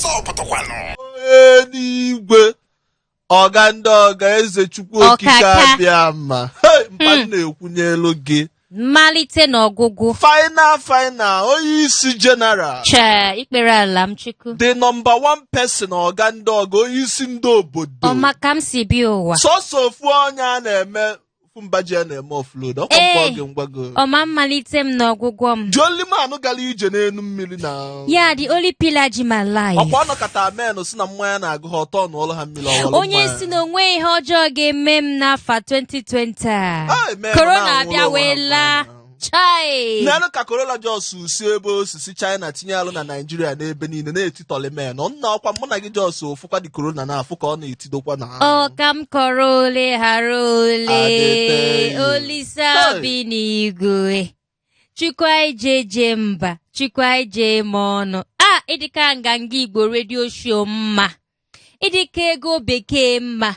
Ọsọ pụtakwanụ. Eluigwe, ọga ndị ọga, eze Chukwu Okike Ọkaka. abịa ma. Hey, mpa m na-ekwunye elu gị. Mmalite na ọgwụgwụ. Final final, onye isi general. Chee ikpere ala m, Chukwu. The number one person, ọga ndị ọga, onye isi ndị obodo. Ọma ka m si bịa ụwa. Sọsọ ofu onye a na-eme ofu mba ji a na-eme offload ọkwa. Ee. Mkpọ gị ngwago. Ọma mmalite m na ọgwụgwọ m. The only man gara ije n'elu mmiri na Ya, the only pillar ji my life. Ọkwa ọnọkọta men si na mmanya na-agụ ha ọtọ n'ụlọ ha mmiri ọwọlụ. Onye si na onwe ihe ọjọọ ga-eme m n'afọ 2020 a. Hey, men Corona na-anwụrụ abịa onwe ha wee laa. mmanya. Chai. N'elu ka corona just si ebe osisi China tinye alụ na Naijiria n'ebe niile na-etitọli men nna. Ọkwa mụ na gị just ofụkwa dị corona na-afụ ka ọ na-etidokwa na Ọ ka m kọrọ ole ghara ole. Adịte. Olisa Hey. bi n'igwe. Chukwu anyị jeje mba. Chukwu anyị jee ma ọnụ. A ịdịka Nganga Igbo Radio Show mma. Ịdịka ego bekee mma.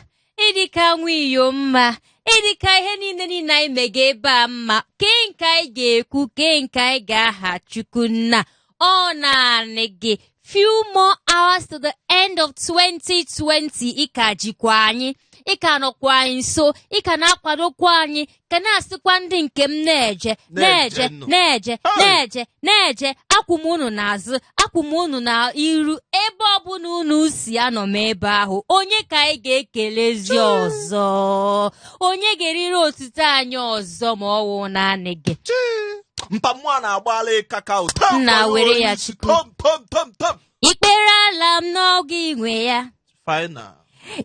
Ịdịka nwiyo mma. Ịdịka ihe niile niile anyị mega ebe a mma. Kee nke anyị ga-ekwu, kee nke anyị ga-aha Chukwu nna. Ọ naanị gị. Few more hours to the end of 2020, ịka jikwa anyị, ịka nọkwa anyị nso, ịka na-akwadokwa anyị, ka na-asịkwa ndị nke m na-eje na-eje. Na-eje nụ. Na-eje. Hey! Na-eje na-eje, akwụ m unu n'azụ, akwụ m unu na iru, ebe ọbụla unu si anọ m ebe ahụ. Onye ka anyị ga-ekelezi ọzọ? Onye ga-eriri otuto anyị ọzọ ma ọ wụ naanị gị? Mpa mmụọ na-agbala ịkaka ụtọ. Nna, were ya, Chukwu. Tom tom tom tom. Ikpere ala m n'ọgụ inwe ya. Final.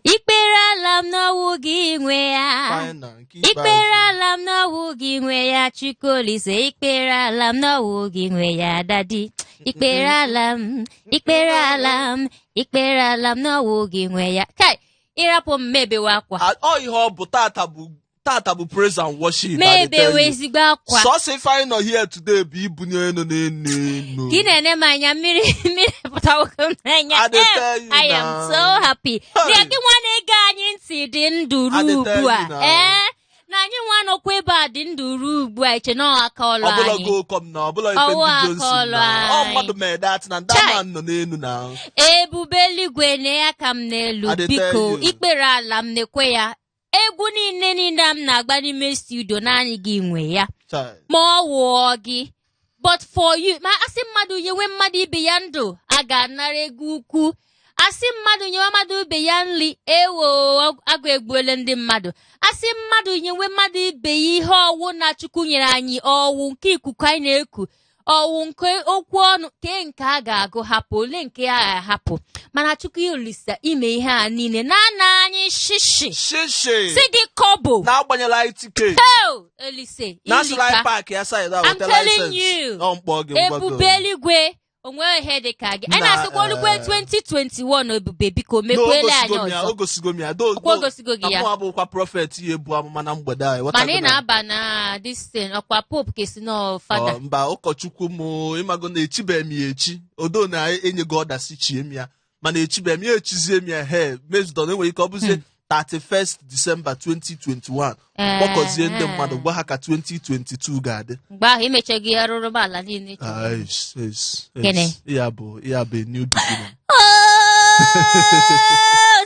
Ikpere ala m n'ọwụ gị nwe ya. Final nke ikpeazụ. Ikpere ala m n'ọwụ gị nwe ya, Chukwuolise. Ikpere ala m n'ọwụ gị nwe ya, Daddy. Ikpere ala m, ikpere ala m, ikpere ala m n'ọwụ gị nwe ya. Kai, ịrapụ m, mebewe akwa. Ah, ọ ihe ọ bụ tata bụ tata bụ praise and worship, I dey tell Mebewe you. ezigbo akwa. Sọsọ ife anyị nọ here today bụ ibunye elu n'enu enu. Ka ị na-ene m anya, mmiri mmiri pụtawo m n'anya. I dey tell you I am now. so happy. Hey. Na gị nwa na-ege anyị ntị dị ndụ I dey ruo tell ugbu a. you now. Ee, na anyị nwa nọkwa ebe a dị ndụ ruo ugbu a, iche na ọ aka ọlụ Ọbụla anyị. go kom na ọbụla ife Ọwụ ndị aka Johnson ọlụ na ọ anyị. mmadụ mee that na ndị Chai. man nọ n'elu na. Ebube eluigwe na ya ka m n'elu. I dey tell Biko, you. ikpere ala m na-ekwe ya. Egwu niile niile m na-agba n'ime studio, naanị gị nwe ya. Chai. Ma ọ wụọ gị, but for you, ma asị mmadụ nyewe mmadụ ibe ya ndụ, a ga-anara ego ukwu. Asị mmadụ nyewe mmadụ ibe ya nri, ewo, agụ egbuole ndị mmadụ. Asị mmadụ nyewe mmadụ ibe ya ihe ọwụ na Chukwu nyere anyị, ọwụ nke ikuku anyị na-eku, ọwụ nke okwu ọnụ, kee nke a ga-agụ hapụ, ole nke a ga-ahapụ? Mana Chukwu Olisa, ime ihe a niile na-ana anyị shishi. Shishi. Si gị kọbọ. Na-agbanyela anyị ticket. Heo, Elise. National Ilika. Park ya side a I'm weta telling license. you. Ọ mkpọ gị ngwago. Ebube eluigwe, onwe ihe dị ka gị. Anyị Na, na-asịkwa olugwe 2021, ebube, biko mekwele anyị ọzọ. O gosigo m ya. Ọkwa o gosigo gị ya? Na mụ abụkwa prophet ihe ebu amụma na mgbede a. Mana ị na-aba na this thing, ọkwa pope ka esi nọ fada. Ọ, mba, ụkọchukwu m, ịmago na echibeghị m ya echi. Odo na-enye gị ọda si chie m ya, mana echibeghị m ya, echizie m ya. He mezudon enwere ike ọ bụzie 31st December 2021, kpọkọzie ndị mmadụ, gwa ha ka 2022 ga-adị. Mgbe ahụ imechaghị ihe rụrụ ala niile. Ais, ais, Gịnị? ais. Ya bụ a new beginning. Oh,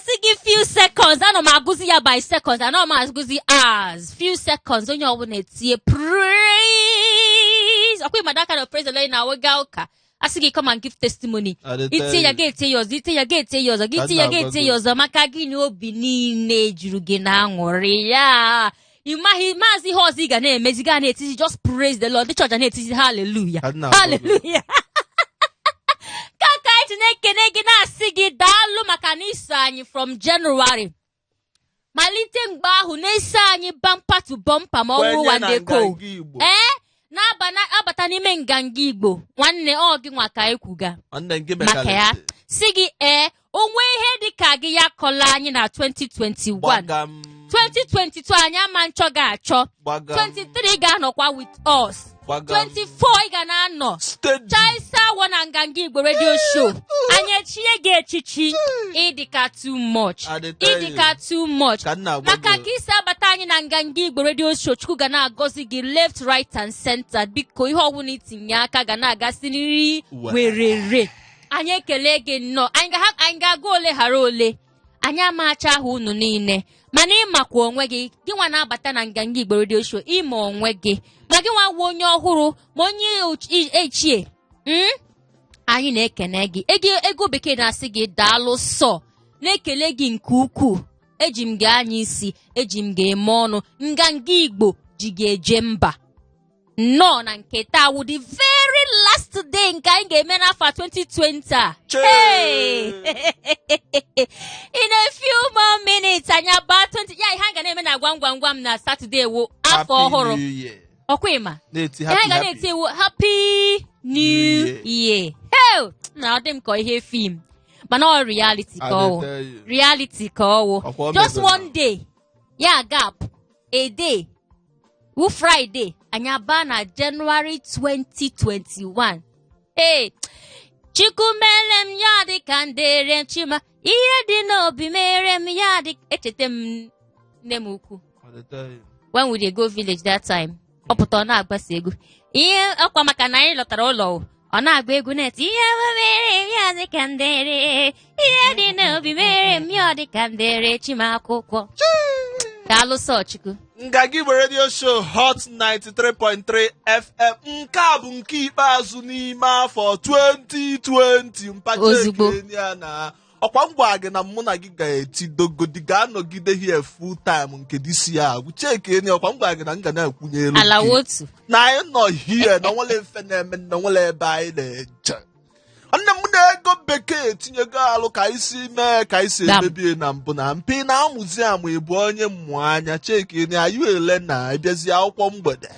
si gị few seconds, ana m agụzi ya by seconds, ana m agụzi hours. Few seconds, onye ọbụla etinye praise. Ọkwa ịma that kind of praise the Lord na wega ụka, asị gị come and give testimony. I dey tell Itinye ya, you. ga-etinye ya ọzọ, itinye ya, ga-etinye ya ọzọ, gị Ka tinye ya, nna ga-etinye ya agwa gị. ọzọ. Maka gịnị? Obi niile juru gị na aṅụrị ya. Ị maghị maazị ihe ọzọ ị ga na-emezi, gaa na-etizi just praise the Lord. Ndị chọọchị na-etizi hallelujah. Ka nna agwa gị. Hallelujah. Ka anyị ji na-ekene gị, na-asị gị daalụ maka na iso anyị from January malite. Mgbe ahụ na-eso anyị bumper to bumper, ma ọ bụrụ Kwenye na Wandeko. Nganga Igbo. Ee, na-abata n'ime Nganga Igbo, nwanne, ọ gị nwa ka anyị kwuga Nwanne gị maka ya. mekarịsị. Si gị ee, onwe ihe dị ka gị ya kọla anyị na 2021. Gbagam. 2022, anyị ama nchọ gị achọ. Gbagam. 23, ị ga-anọkwa with us. Gbagam. 24, ị ga na-anọ. Steady. Chaisa awọ na Nganga Igbo Radio Show, anyị echie gị echichi. Ịdịka too much. I dey tell you. Ịdịka too much. Ka nna agwa Maka gị. ka isi abata anyị na Nganga Igbo Radio Show, Chukwu ga na-agọzi gị left, right and center. Biko, ihe ọbụla itinye aka ga na-agasị nri Were. werere. Anyị ekele gị nnọọ. Anyị ga-agụ ole ghara ole. Anyị amacha aha unu niile, mana ịmakwa onwe gị. Gị nwa na-abata na Nganga Igbo Radio Show, ịma onwe gị, ma gị nwa wụ onye ọhụrụ, ma onye echie. Anyị na-ekene gị. Ego bekee na-asị gị daalụ sọ, na-ekele gị nke ukwuu. Eji m gị anya isi, eji m gị eme ọnụ. Nganga Igbo ji gị eje mba. Nnọọ na nke taa wụ the very last day nke anyị ga-eme n'afọ 2020 a. Chee! Hey! In a few more minutes anyị aba 20 ya. Ihe anyị ga na-eme na gwam gwam gwam na Saturday wụ afọ Happy ọhụrụ. New Year. Ọkwa ịma Na-eti ihe anyị happy ga happy. na-eti ewu Happy New New Year. Hey! Na ọ dị m ka ihe film, mana ọ reality ka ọ wụ. I dey tell you. Reality ka ọ wụ. Ọkwa o Just mego one day ya gap, a day wụ Friday, anyị aba na January 2021. Ee, Chukwu mere m ya dị ka ndere chima ihe dị n'obi mere m ya dị. Echeta m nne m ukwu. I dey tell you. When we dey go village that time, ọ pụta, ọ na-agbasa egwu ihe ọkwa maka na anyị lọtara ụlọ o. Ọ na-agba egwu net ihe mere m ya dị ka ndere ihe dị n'obi mere m ya dị ka ndere chima akwụkwọ. Daalụ sọ, Chukwu. Nganga Igbo Radio Show, Hot 93.3 FM. Nke a bụ nke ikpeazụ n'ime afọ 2020 mpacha. Ozugbo. Ekene ya na ọkwa ngwa gị na mụ na gị ga-etidogodi ga-anọgide here full time nke this year. Chekeni, ọkwa ngwa gị na m ga na-ekwunye elu ala gị. Wotu. Na anyị nọ here na nwere mfe na-eme na nwere ebe anyị na-eje. Nwanne m, na ego bekee etinyego alụ ka anyị si mee ka anyị si Dam. emebie na mbụ na mpi na-amụzi amụ. Ịbụ onye mmụọ anya, cheki na ayụ ele na ịbịazi akwụkwọ mgbede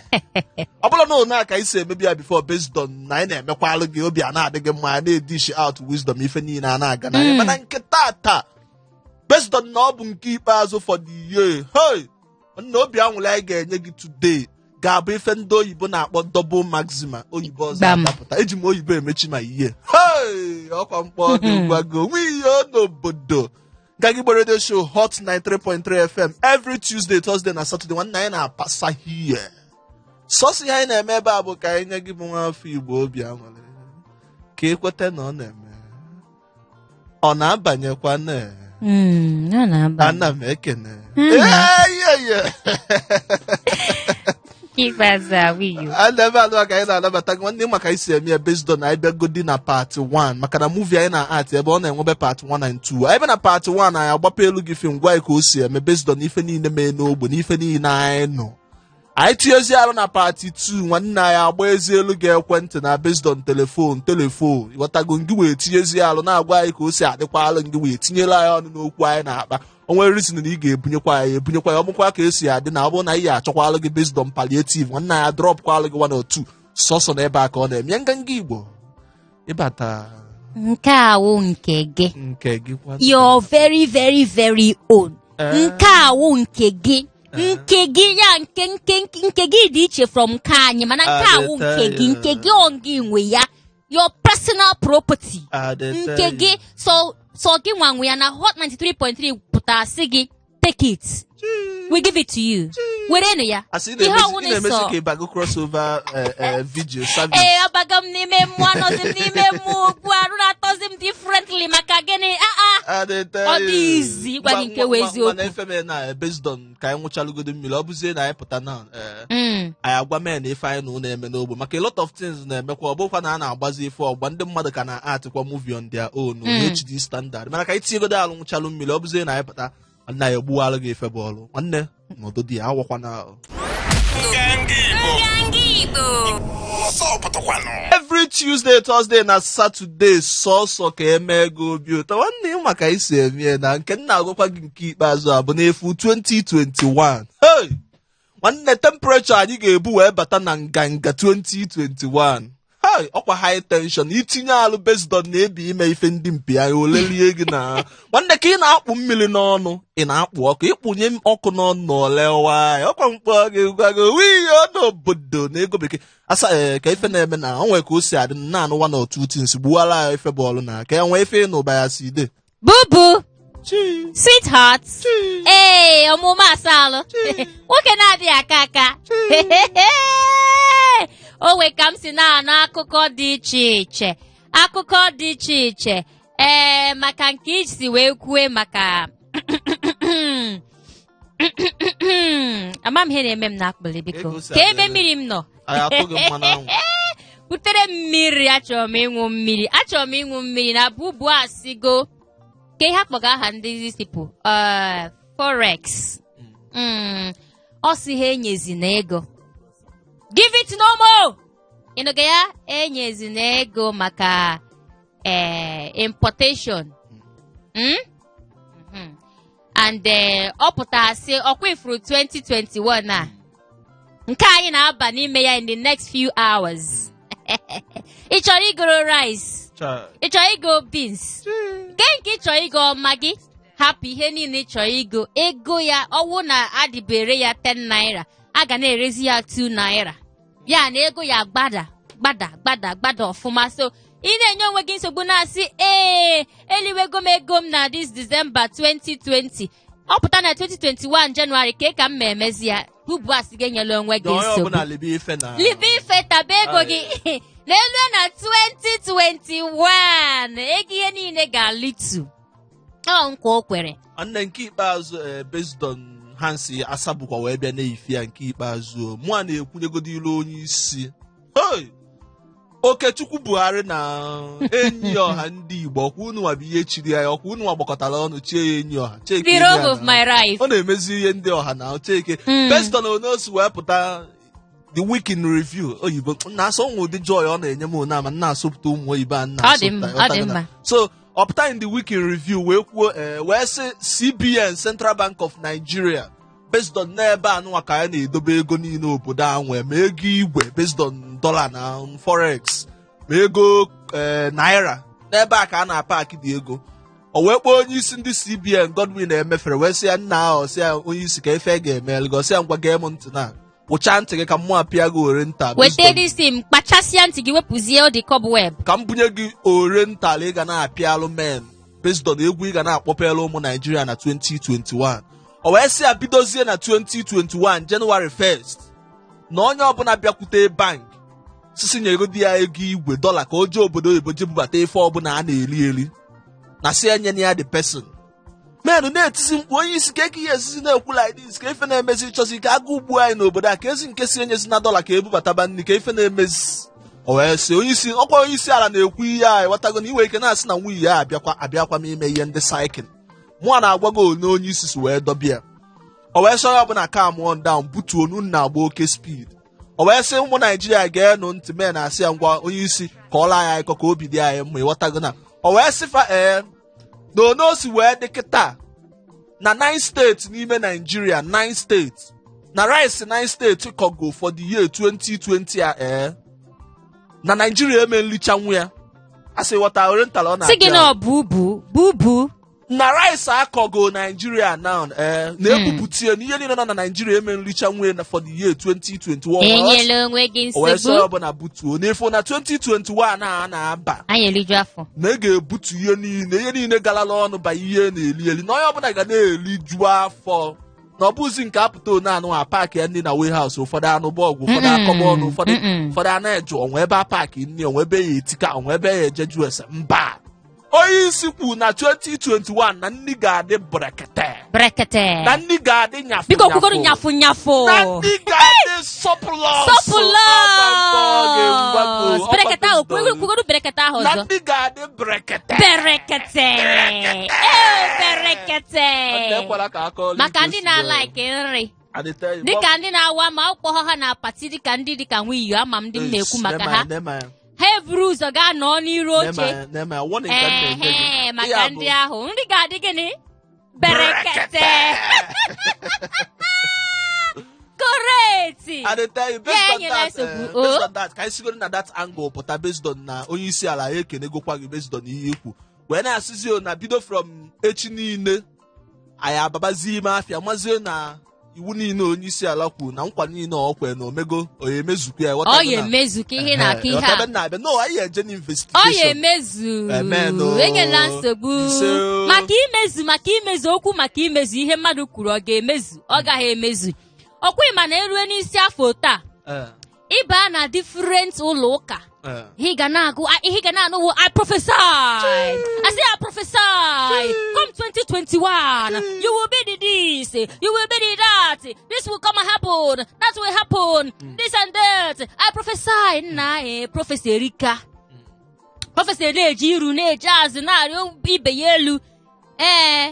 ọ bụla na one a ka anyị si emebi ya before, based on na anyị na-emekwalụ gị obi a na-adị gị mma, na-edish out wisdom, ife niile a na-aga n'anya. Mana nke tata, based on na ọ bụ nke ikpeazụ for the year, hey, nna, obi anwụrụ anyị ga-enye gị today ga-abụ ife ndị oyibo na-akpọ double maxima. Oyibo ọzọ Gbam. adapụta. Eji m oyibo emechi ma ihe. Hey, ọkwa mkpọ gị gwago nwe ihe n'obodo. Nganga Igbo Radio Show, Hot 93.3 FM, every Tuesday, Thursday na Saturday. Nwanne, anyị na-apasa here. Sọsọ ihe anyị na-eme ebe a bụ ka anyị nye gị bụ nwa afọ Igbo obi aṅụrị, ka ekweta na ọ na-eme, ọ na-abanyekwa na Ọ na-aba. Ana m ekene. Ee, Ikpeazụ a wiyo. A na-ebe alụ ka anyị na-anabata gị, nwanne, maka anyị si eme ya based on anyị bịagodi na part 1, maka na movie anyị na-art ebe ọ na-enwebe part 1 and 2. Anyị bịa na part 1, anyị agbapụ elu gị film, gwa anyị ka o si eme based on ife niile mee n'ogbe na ife niile anyị nọ. Anyị tinyezi arụ na part 2, nwanne, anyị agba ezi elu gị ekwentị na based on telephone, ịghọtago? Ngị wee tinyezi alụ na-agwa anyị ka o si adịkwa alụ, ngị wee tinyere anyị ọnụ n'okwu anyị na-akpa. O nwere reason na ị ga-ebunyekwa anyị, ebunyekwa ya. Ọ bụkwa ka esi adị na ọ bụrụ na anyị achọkwalụ gị based on palliative, nwanne, anyị dropkwalụ gị one or two. Sọsọ n'ebe a ka ọ na-eme. Nganga Igbo ịbata. Nke a wụ nke gị. Nke gị kwa. Your very very very own. Eh. Nke a wụ nke gị, nke gị ya, nke gị dị iche from nke anyị, mana nke a wụ nke gị, nke gị, ọ gị nwe ya, your personal property. I dey tell Nke you. gị, so so gị nwa nwe ya. Na Hot 93.3 pụtara sị gị, "Take it, we give it to you." Werenụ ya. Asị ị Ihe na-emezi ọwụna ị na-emezi sọ. ka ịbago crossover video service. Ee, abago m n'ime mmụọ, anọzi m n'ime mmụọ ugbu a. Arụ na-atọzi m differently. Maka gịnị? Aa. I dey tell Ọ dị you. easy ịgwa gị nke wụ eziokwu. Mana ife mere na based on ka anyị nwụchalụgodo mmiri, ọ bụzie na anyị pụta na anyị agwa men na ife anyị na ụlọ eme n'ogbe, maka a lot of things na-emekwa. Ọ bụkwa na a na-agbazi ife ọgba, ndị mmadụ ka na-atịkwa movie on their own na HD standard. Mana ka anyị tinyegodo alụ nwụchalụ mmiri, ọ bụzie na anyị pụta na ya egbuwalụ gị ife bọọlụ. Nwanne, n'ụdị dị ya awakwana ahụ. Nganga Igbo. Nganga Igbo. Ọsọ pụtakwanụ. Every Tuesday, Thursday na Saturday, sọsọ ka eme gị obi ụtọ, nwanne. Maka isi eme ya na nke nna agwakwa gị, nke ikpeazụ a bụ n'efu 2021. Hey! Nwanne, temperature anyị ga-ebu wee bata na nganga 2021, hey, ọkwa high tension. Itinye alụ based on na ebi ime ife ndị mpi anyị olelie gị na nwanne, ka ị na-akpụ mmiri n'ọnụ, ị na-akpụ ọkụ, ịkpụnye ọkụ n'ọnụ na ole nwanyị ọkwa mkpọ gị gwago wiyo n'obodo na ego bekee asa. Ee, ka ife na-eme na o nwere ka o si adị na-anụ one or two things gbuwara ya ife bọọlụ na ka e nwee ife ịnụ ụba ya si de. Bubu. Chi. Sweetheart. Chi. Ee, ọmụmụ asalụ nwoke na-adịghị aka aka. O nwe ka m si na-anụ akụkọ dị iche iche. Akụkọ dị iche iche, ee, maka nke isi wee kwue maka ama m ihe na-eme m n'akpịrị, biko. Ego si Ka ebe adịrị. mmiri m nọ. Anyị atụghị mmanụ anwụ. Butere m mmiri, achọrọ m ịṅụ mmiri, achọrọ m ịṅụ mmiri. Na bubu asịgo ka ihe akpọga aha ndị these people, forex. Ọ sị ha enyezi na ego, give it no more. Ịnụga ya, enyezi na ego maka importation. And ọ pụtara sị ọkwa ifuru 2021 a nke anyị na-aba n'ime ya in the next few hours, ị chọrọ igoro rice, Chai. ị chọrọ igo beans, nke ị chọrọ igo ọma gị, hapụ ihe niile ị chọrọ igo. Ego ya ọwụ na adịbere ya 10 naira, a ga na-erezi ya 2 naira, ya na ego ya gbada gbada gbada gbada ọfụma. So ị na-enye onwe gị nsogbu na-asị, ee, eliwego m ego m na this December 2020, ọ pụta na 2021 January ka m ma emezi ya. Bubu asị gị enyela onwe gị Na onye nsogbu. ọbụla libe ife na Libe ife, taba ego gị n'elu na 2021, ego ihe niile ga-alitu. Ọ nkwa o kwere. Nwanne, nke ikpeazụ, based on Hansi asabụkwa wee bịa n'ifi ya nke ikpeazụ o. Mụ a na-ekwunyegodi ilu onye isi. Hey! Okechukwu Buhari na enyi ọha ndị Igbo, ọkwa unu nwa bụ ihe chiri ya, ọkwa unu nwa gbakọtara ọnụ chie ya enyi ọha. Cheke The ihe robe a of my life. Ọ na-emezi ihe ndị ọha na cheke. Based on one o si wee pụta the week in review oyibo na-asọ ụmụ ụdị joy ọ na-enye m na ama na-asụpụta ụmụ oyibo a. Ọ dị mma, ọ dị mma. So ọ pụta in the week in review wee kwuo, wee sị CBN, Central Bank of Nigeria, based on n'ebe anụnwa ka anyị na-edobe ego niile obodo a nwee, ma ego igwe based on dollar na forex, ma ego naira, n'ebe a ka a na-apaki dị ego. O wee kpọọ onye isi ndị CBN, Godwin Emefere, wee sị ya, nna ahụ, sị ya, onye isi, ka ife ga-eme gị. Ọ sị ya, ngwa, gee m ntị na kpụchaa ntị gị ka mmụọ apịa gị oriental. Weta this m kpachasịa ntị gị, wepụzie ọ dị cobweb. Ka m bunye gị oriental ị ga na-apịalụ men based on egwu ị ga na-akpọpelụ ụmụ Naijiria na 2021. O wee sị ya bidozie na 2021 January 1st, na onye ọbụla bịakwute bank sisi nyegodi ya ego igwe dọla ka o jee obodo oyibo jee bubata ife ọbụla a na-eri eri, na si enye ya the person men na-etisi mkpu, onye isi, ka eke ihe esisi na-ekwu like this, ka ife na-emezi, ịchọzi ka agụ ugbu anyị n'obodo a, ka ezi nke si enyezi na dọla ka ebubataba nri, ka ife na-emezi. O wee sị onye isi, ọkwa onye isi ala na-ekwu ihe a, ghọtago na iwe ike na-asị na nwunye ya abịakwa abịakwa m ime ihe ndị saikin mụa na-agwa gị one onye isi si wee dọbịa. O wee sị onye ọbụla calm on down, butuo onu na-agba oke speed. O wee sị ụmụ Naijiria ga-enụ ntị. Mee na-asị ya, ngwa, onye isi, ka ọ laa anyị akọ ka obi dị anyị mma, ịghọtago na o wee sị fa, ee, na one o si wee dị kịta na 9 steeti n'ime Naijiria, 9 steeti na rice, 9 steeti kọgo for the year 2020 a, ee, na Naijiria eme nlichanwu ya. Asị ghọta oriental ọ Sị gị na-apịa. na ọ bụ bu bubu. Na rice akọgo Naijiria now, ee, na-ebupụtie na ihe niile nọ na Naijiria eme nricha nwunye na for the year 2021. Enyela onwe gị O wee sị nsogbu. ọbụla butuo n'efu na 2021 a na-aba Anyị eriju afọ. na ị ga-ebutu ihe niile, ihe niile galala ọnụ ba ihe na-eli eli, na onye ọbụla ga na-eliju afọ, na ọ bụzi nke apụta one anụ a paakị ya nri na warehouse, ụfọdụ anụ bọọgwụ, ụfọdụ akọba ọnụ, ụfọdụ ụfọdụ a na-eju onwe ebe a paakị nri, onwe ebe ya etika, onwe ebe ya ejeju ese mba. Onye isi kwu na 2021 na nri ga-adị brekete. Brekete. Na nri ga-adị nyafụ. Biko kwugoro nyafụ nyafụ. Na nri ga-adị surplus. Surplus berekete ahụ, kwugoro berekete ahụ Na ọzọ. nri ga-adị brekete. Berekete, ee, berekete. Ekwela ka akọọlụ Maka ike ndị si na-alaiki nri, dịka ndị na-awa ma ọkpọ ha na party, dịka ndị dịka nwiyo ama m ndị m na-ekwu maka ha, ha eburu ụzọ gaa nọọ n'iru oche. Ehe, maka ndị ahụ, nri ga-adị gịnị? Berekete. Correct. I dey tell you, based Yeah, on yeah, that, that's a good- based oh. on that, ka anyị sigoro na that angle pụta, based on na onye isi ala ya ekenegokwa gị based on ihe ikwu wee na-asịzi o na bido from echi niile anyị ababazi ime afịa, mazie na iwu niile onye isi ala kwuru na nkwa niile ọ kwere na omego ọ ya emezukwa ya. Ọ ya emezu ka ihe na-aka ihe a. Ebe na-abịa no, anyị eje Ọ n'investigation. ya emezu. Amen, o. Enyela nsogbu. Ise o. Maka imezu, maka imezu okwu, maka imezu ihe mmadụ kwuru, ọ ga-emezu, ọ gaghị emezu. Ọkwa ịma na erue n'isi afọ taa, ịba na different ụlọ ụka. Ihe ị ga na-agụ, ihe ị ga na-anụ wụ, "I prophesy, I say I prophesy, come 2021 you will be the this, you will be the that, this will come and happen, that will happen, this and that, I prophesy." Nna, prophecy erika. Prophecy na-eji iru na-eji azụ na-arị ibe ya elu. Ee,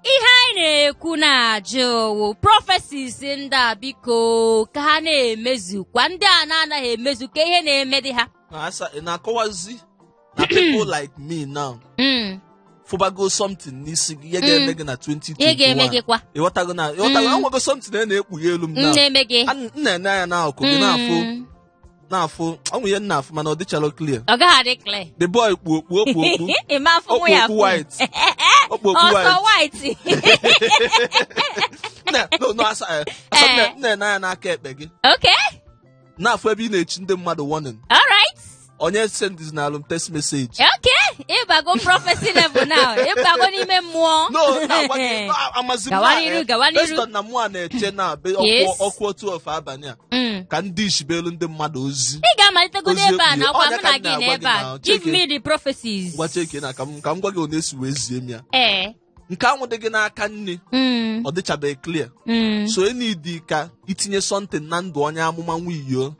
ihe anyị na-ekwu na-ajụ wụ prophecies ndị a, biko, ka ha na-emezukwa. Ndị a na-anaghị emezu, ka ihe na-eme dị ha. Na asa ị na-akọwazi na people like me now fụbago something n'isi gị, ihe ga-eme gị na 2021. Ihe ga-eme gị kwa. Ịghọtago na ịghọtago enwego something a na-ekpughe elu m now. Na-eme gị. M na-ene anya n'akụkụ gị, na-afụ na-afụ ọnwụ ihe m na-afụ, mana ọ dịchalụ clear. Ọ gaghị adị clear. The boy kpu okpu, okpu okpu. Ịma afụ ya. Okpu okpu white, okpu okpu ọsọ white. White. No, asa asa m na-ene anya n'aka ekpe gị, na-afụ ebe ị na-echi ndị mmadụ warning. Alright. Onye sendizinalụ m text message. Okay, ịbago prophecy level now, ịbago n'ime mmụọ. No, na-agwa gị, no, amazi m Gawa na, n'iru, gawa n'iru. based on na mụ a na-eche na be ọkụ 12 abalị a ka ndị ishibelu ndị mmadụ ozi. Ị ga-amalitegodo Ozi ebe a ekpughe. na ọkwa Ọ mụ ya na ka m gị na na-agwa ebe a gị na, give cheke. me the prophecies. Ngwa, cheke na ka m gwa gị one esi wee zie m ya. Nke ahụ dị gị n'aka nne, ọ dịchabeghị clear, so enidi ka itinye something na ndụ onye amụma nwiyo,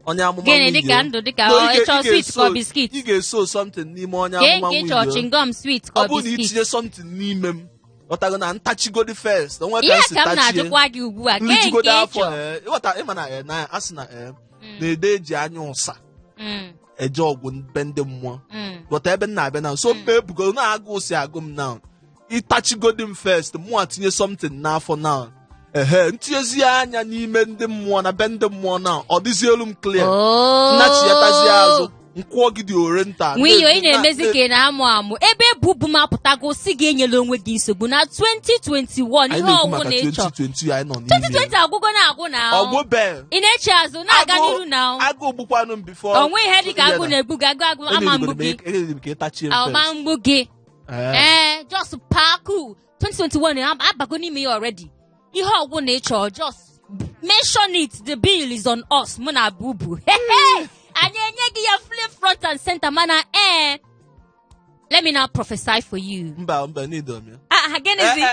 onye amụma Gịnị dịka nwiyo. ndụ dịka No, ọ ịchọ ị sweet ka ọ biscuit? Ị ga-eso something n'ime onye Kee amụma nke ịchọ, nwiyo. chewing gum sweet ka Ọ ọ bụrụ na biscuit? itinye something n'ime m, ghọtago na ntachigodi first onwe ka Ihe m si ka m tachie na-ajụkwa gị ugbu a, kee nke nrijigodi afọ. ịchọ? Ịghọta, ịma na na a sị na na-ede eji anya ụsa eje ọgwụ be ndị mmụọ. Ghọta ebe m na-abịa na so mma ebugo na agụụ si agụ m now. Ịtachigodi m first, mụa tinye something n'afọ now, ehe, ntinyezi anya n'ime ndị mmụọ na be ndị mmụọ now, ọ dịzi elu m clear. Oh. Nnachiatazi azụ, nkwụọ gị dị orenta. Nwunye, ị na-emezi ka ị na-amụ amụ ebe bubu m apụtago si gị enyela onwe gị nsogbu na 2021. Anyị Ihe na-ekwu ọgwụ maka na ịchọ 2020 anyị nọ n'ime. 2020 agwụgo na-agwụ na Ọgwụ ị na-eche azụ na-aga n'iru na agụụ gbukwanụ m before. Onwe ihe dị ka agụ na-egbu gị, agụ agụ ama mgbu gị. Enediri m ka ịtachie m Ama first. mgbu gị. Ee, just paku 2021 abago n'ime ya already. Ihe ọgwụ na ịchọ, just mention it, the bill is on us. Mụ na bubu anyị enye gị ya flip front and center. Mana let me now prophesy for you. Mba, mba, need m ya. Ah, gịnịzi?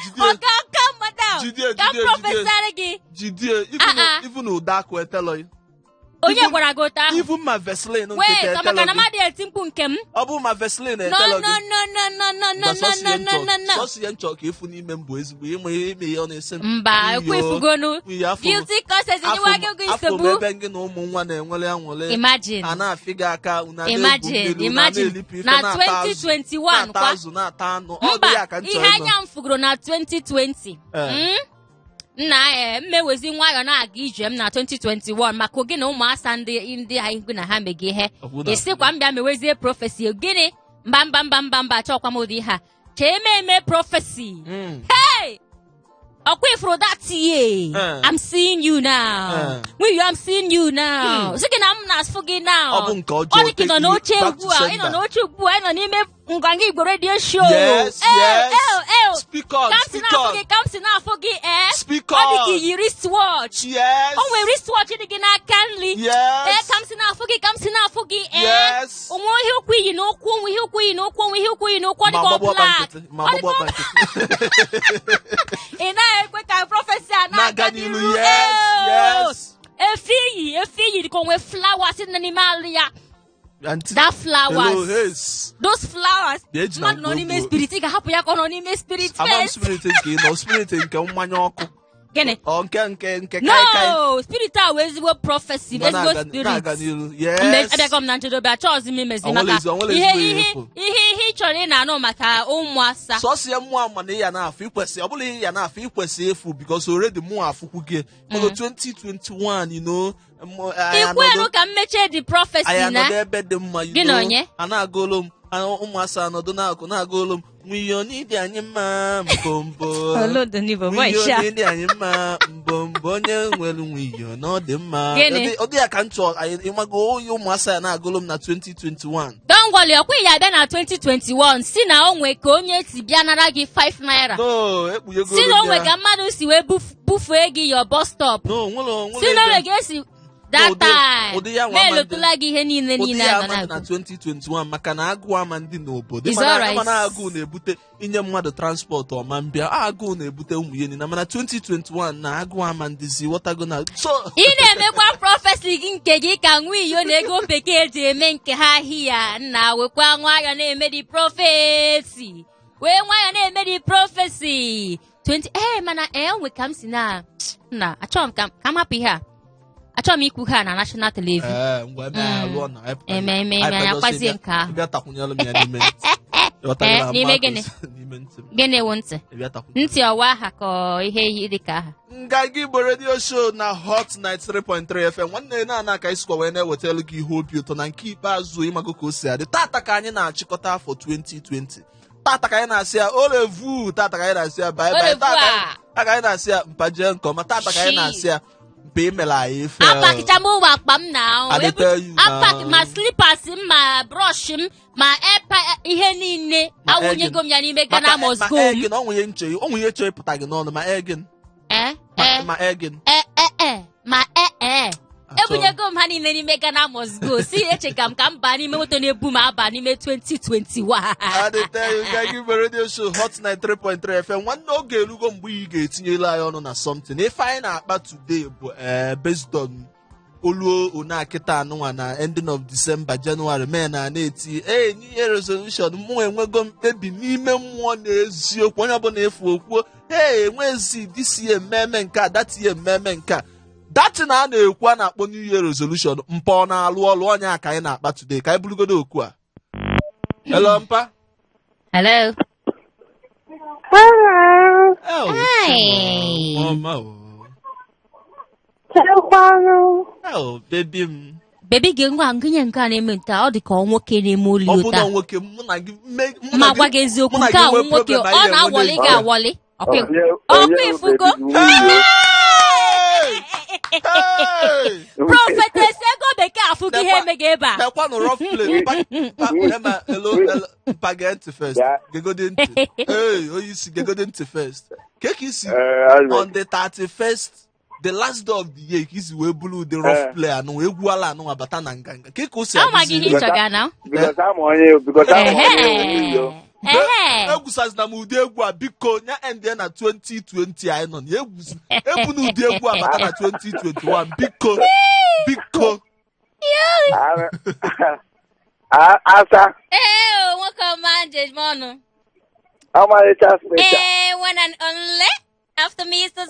Jidie. Ọga calm down. Jidie, Ka m jidie, jidie. prophesy gị. Jidie. Ah, ah. Even ụda akụ etelọghị. Onye gwara gị otu ahụ? Even ma Vaseline Wait, nkịta maka etelọ na gị. mmadụ eti mkpu nke m. Ọ bụ ma Vaseline No. etelọ No. gị. No, no, no, no, no. Mba, No. sọsọ No. ihe No. nchọ No, no. sọsọ ihe nchọ ka ịfụ n'ime m bụ ezigbo ịma ihe ime ihe ọ na-ese m. Mba, Iyo, ekwe ifugonu. iyo, afọ m Beauty courses nyewa gị oge afọ m nsogbu. ebe gị na ụmụ nwa na-enwere anwụrị. Imagine. A na-afị gị aka, unu a na-egwu Imagine, mmiri, unu a imagine. na-elipụ ife, Na na-ata azụ, 2021 na-ata kwa. azụ, na-ata anụ. Ọ Mba, dị ya ka m ihe chọrọ ịnụ. anya m fugoro na 2020. Nna, mmewezi nwayọ na-aga ije m na 2021 maka oge na ụmụasa ndị anyị gị na ha mege ihe. Ọ bụ na- Esikwa m bịa mewezie prophecy gịnị? Mba, mba, mba, mba, mba, achọkwa m ụdị ihe a. Chee eme eme prophecy. Hey! Ọkwa ifuru that year. I'm seeing you now. Nwunye, I'm seeing you now. Sị gị na m na-asụ gị now. Ọ bụ nke ọjọọ. Ọ dị ka ị nọ Take n'oche you back ugbu a. to Ị nọ sender. n'oche ugbu a. Ị nọ n'ime Nganga Igbo radio show. Yes, Ew, yes. ew, ew. Speak on, Ka m si speak na-afụ on. gị, ka m si na-afụ gị, ee. Speak Ọ dị ka on. i yi wristwatch. Yes. O nwere wristwatch dị gị n'aka nri. Yes. Ee, ka m si na-afụ gị, ka m si na-afụ gị, ee. Yes. Onwe ihe ụkwụ iyi n'ụkwụ, onwe ihe ụkwụ iyi n'ụkwụ, onwe ihe ụkwụ iyi n'ụkwụ, ọ dị Ma ka ọ gbagbu ọkpa black. nkịtị. Ma Ọ dị gbagbu ka ọkpa nkịtị. Ị naghị ekwe ka prophecy a na-aga Na-aga n'iru. n'iru. Yes, Ee. yes. Efe iyi, efe iyi dị ka onwe flowers dị n'ime alụ ya. Aunty- That flowers. Hello, hey. Those flowers. Bịa eji na Mmadụ nọ n'ime ngwongwo. spirit, ị ga-ahapụ ya ka ọ nọ n'ime spirit Ama m first. spirit nke ị nọ, spirit nke mmanya ọkụ. Gịnị? Ọ nke kai kai. No, spirit a wụ ezigbo prophecy, Ngwa ezigbo na-aga spirit. na-aga n'iru. Mgbe Yes. abịago m na njedebe, achọghịzi m imezi Onwere maka onwere ihe ezigbo ihe ihe efu. ihe ị chọrọ ị na-anụ maka ụmụasa. Sọsọ ya mmụọ ama na ị ya na-afụ ikwesị ọ bụla ị ya na-afụ ikwesị efu because already mụ afụkwu gị. Maka 2021, anyị Ikweru ka m mechie the prophecy anyị na anọdụ ebe dị mma, you Gị na know. onye? A na-agụlụ m ụmụasa anọdụ na-akụ na-agụlụ m nwunye n'ịdị anyị mma mbombo, nwunye n'ịdị anyị mma mbombo, onye nwere nwunye na ọ dị mma. Gịnị? Ọ dị ya ka m chọọ anyị ịmago onye ụmụasa ya na-agụlụ m na 2021. Don't worry, ọkwa ya abịa na 2021 si na o nwe ka onye si bịa nara gị 5 naira. No, ekpughegoro Si na o m nwe ya. ka mmadụ si wee bufee gị your bus stop. No, nwere Si na o nwe ebe ka esi That Ụdị time ya nwa ma ama ndị- elotula gị ihe niile ụdị niile ya a nọ ama dị na na-agụ. 2021, maka na agụụ ama ndị n'obodo. It's Ịma na alright. ịma na agụụ na-ebute inye mmadụ transport ọma mbịa, agụụ na-ebute ụmụ ihe niile, mana 2021 na agụụ ama ndịzi, ghọtago na so Ị na-emekwa prophecy gị nke gị ka nwa iyo na ego bekee ji eme nke ha hia nna. Wekwa nwayọ na-eme the prophecy, wee nwayọ na-eme the prophecy 20. Ee, mana ee, onwe ka m si na nna achọrọ m ka m hapụ ihe a, achọrọ m ikwu ha na national television. Ee, ngwa, eme ya lụọ na Eme eme eme, anyị akwazie nke ahụ. Ịbịa takwunyelụ m ya n'ime ntị. Ịghọtago Eh, na n'ime Marcus? gịnị? N'ime ntị m. Gịnị wụ ntị? Ịbịa takwunyelụ. Ntị ọwa aha ka ọ ihe dị ka aha. Nganga Igbo Radio Show na Hot 93.3 FM, nwanne, na-ana ka isikwa wee na-ewetara gị ihe obi ụtọ na nke ikpeazụ. Ịmago ka o si adị. Tata ka anyị na-achịkọta afọ 2020. Tata ka anyị na-asị ya olevu, tata ka anyị na-asị ya bye bye. Olevu Tata a. ka anyị na-asị ya mpaje nke ọma. Tata ka anyị Shi. na-asị ya mpe imela anyị ife. Apakicha m ụwa akpa m na I dey tell you apak now. ma slippers m, ma brush m, ma epa ihe niile. Ma Awụnyego m ya n'ime Ghana Maka must ma go m. egin, ọ nwunye nche, ọ nwunye chọrọ ịpụta gị n'ọnụ, ma egin. Eh, Ma eh, ma egin. eh, eh, eh, ma eh, eh. Achọ. Ebunyego m ha niile n'ime Ghana must go, si eche ka m ka m baa n'ime moto na-ebu m aba n'ime 2021. I dey tell you, Nganga Igbo Radio Show, Hot 93.3 FM. Nwanne, oge erugo mgbe ị ga-etinyela anyị ọnụ na something. Ife anyị na-akpa today bụ based on olu one akịta anụnwa na ending of December, January, mee na na-eti ee New Year resolution. Mụ enwego mkpebi n'ime mmụọ na eziokwu, onye ọbụla efu okwuo, ee, enwezi this year mmemme nke a, that year mmemme nke a, datin a na-ekwu a na-akpọ New Year resolution. Mpa, ọ na-alụ ọlụ onye a ka anyị na-akpa today. Ka anyị burugodo okwu a. Hello, mpa. Hello. Hello. Oh, Hi. Mama, oh. Chekwanụ. Oh, baby m. Baby gị, ngwa ngụnye nke a na-eme nta, ọ dị ka ọ nwoke na-eme oli Ọ bụ ụta. na nwoke mụ na gị mụ Ma na gwa gị eziokwu, mụ na nke gị a nwee wụ nwoke, problem, ọ anyị na-awọli enwe gị awọli. Ọkwa ifugo. Hey! Hey! Prophetess ego bekee afụgo ihe emega ebe a. Nekwanụ rough play. Mpa, ema, hello, hello, mpa, gee ntị first. Yeah. Gegodi ntị. Hey, onye isi, gegodi ntị first. Ke ka isi on the 31st, the last day of the year, ka isi wee buru ụdị rough play anụ egwu ala anụ abata na nganga. Ke ka o si Ama gị ihe adịzi? ị chọga na. Because I'm onye Ehe. Ehe. Egwusazina m ụdị egwu a, biko. Nya end ya na 2020 anyị nọ na egwu egwu na ụdị egwu a bata na 2021, biko, biko. Asa. Ee, o, nwoke ọma, njem ọnụ. Ọmarịcha special. Ee, one and only after me is the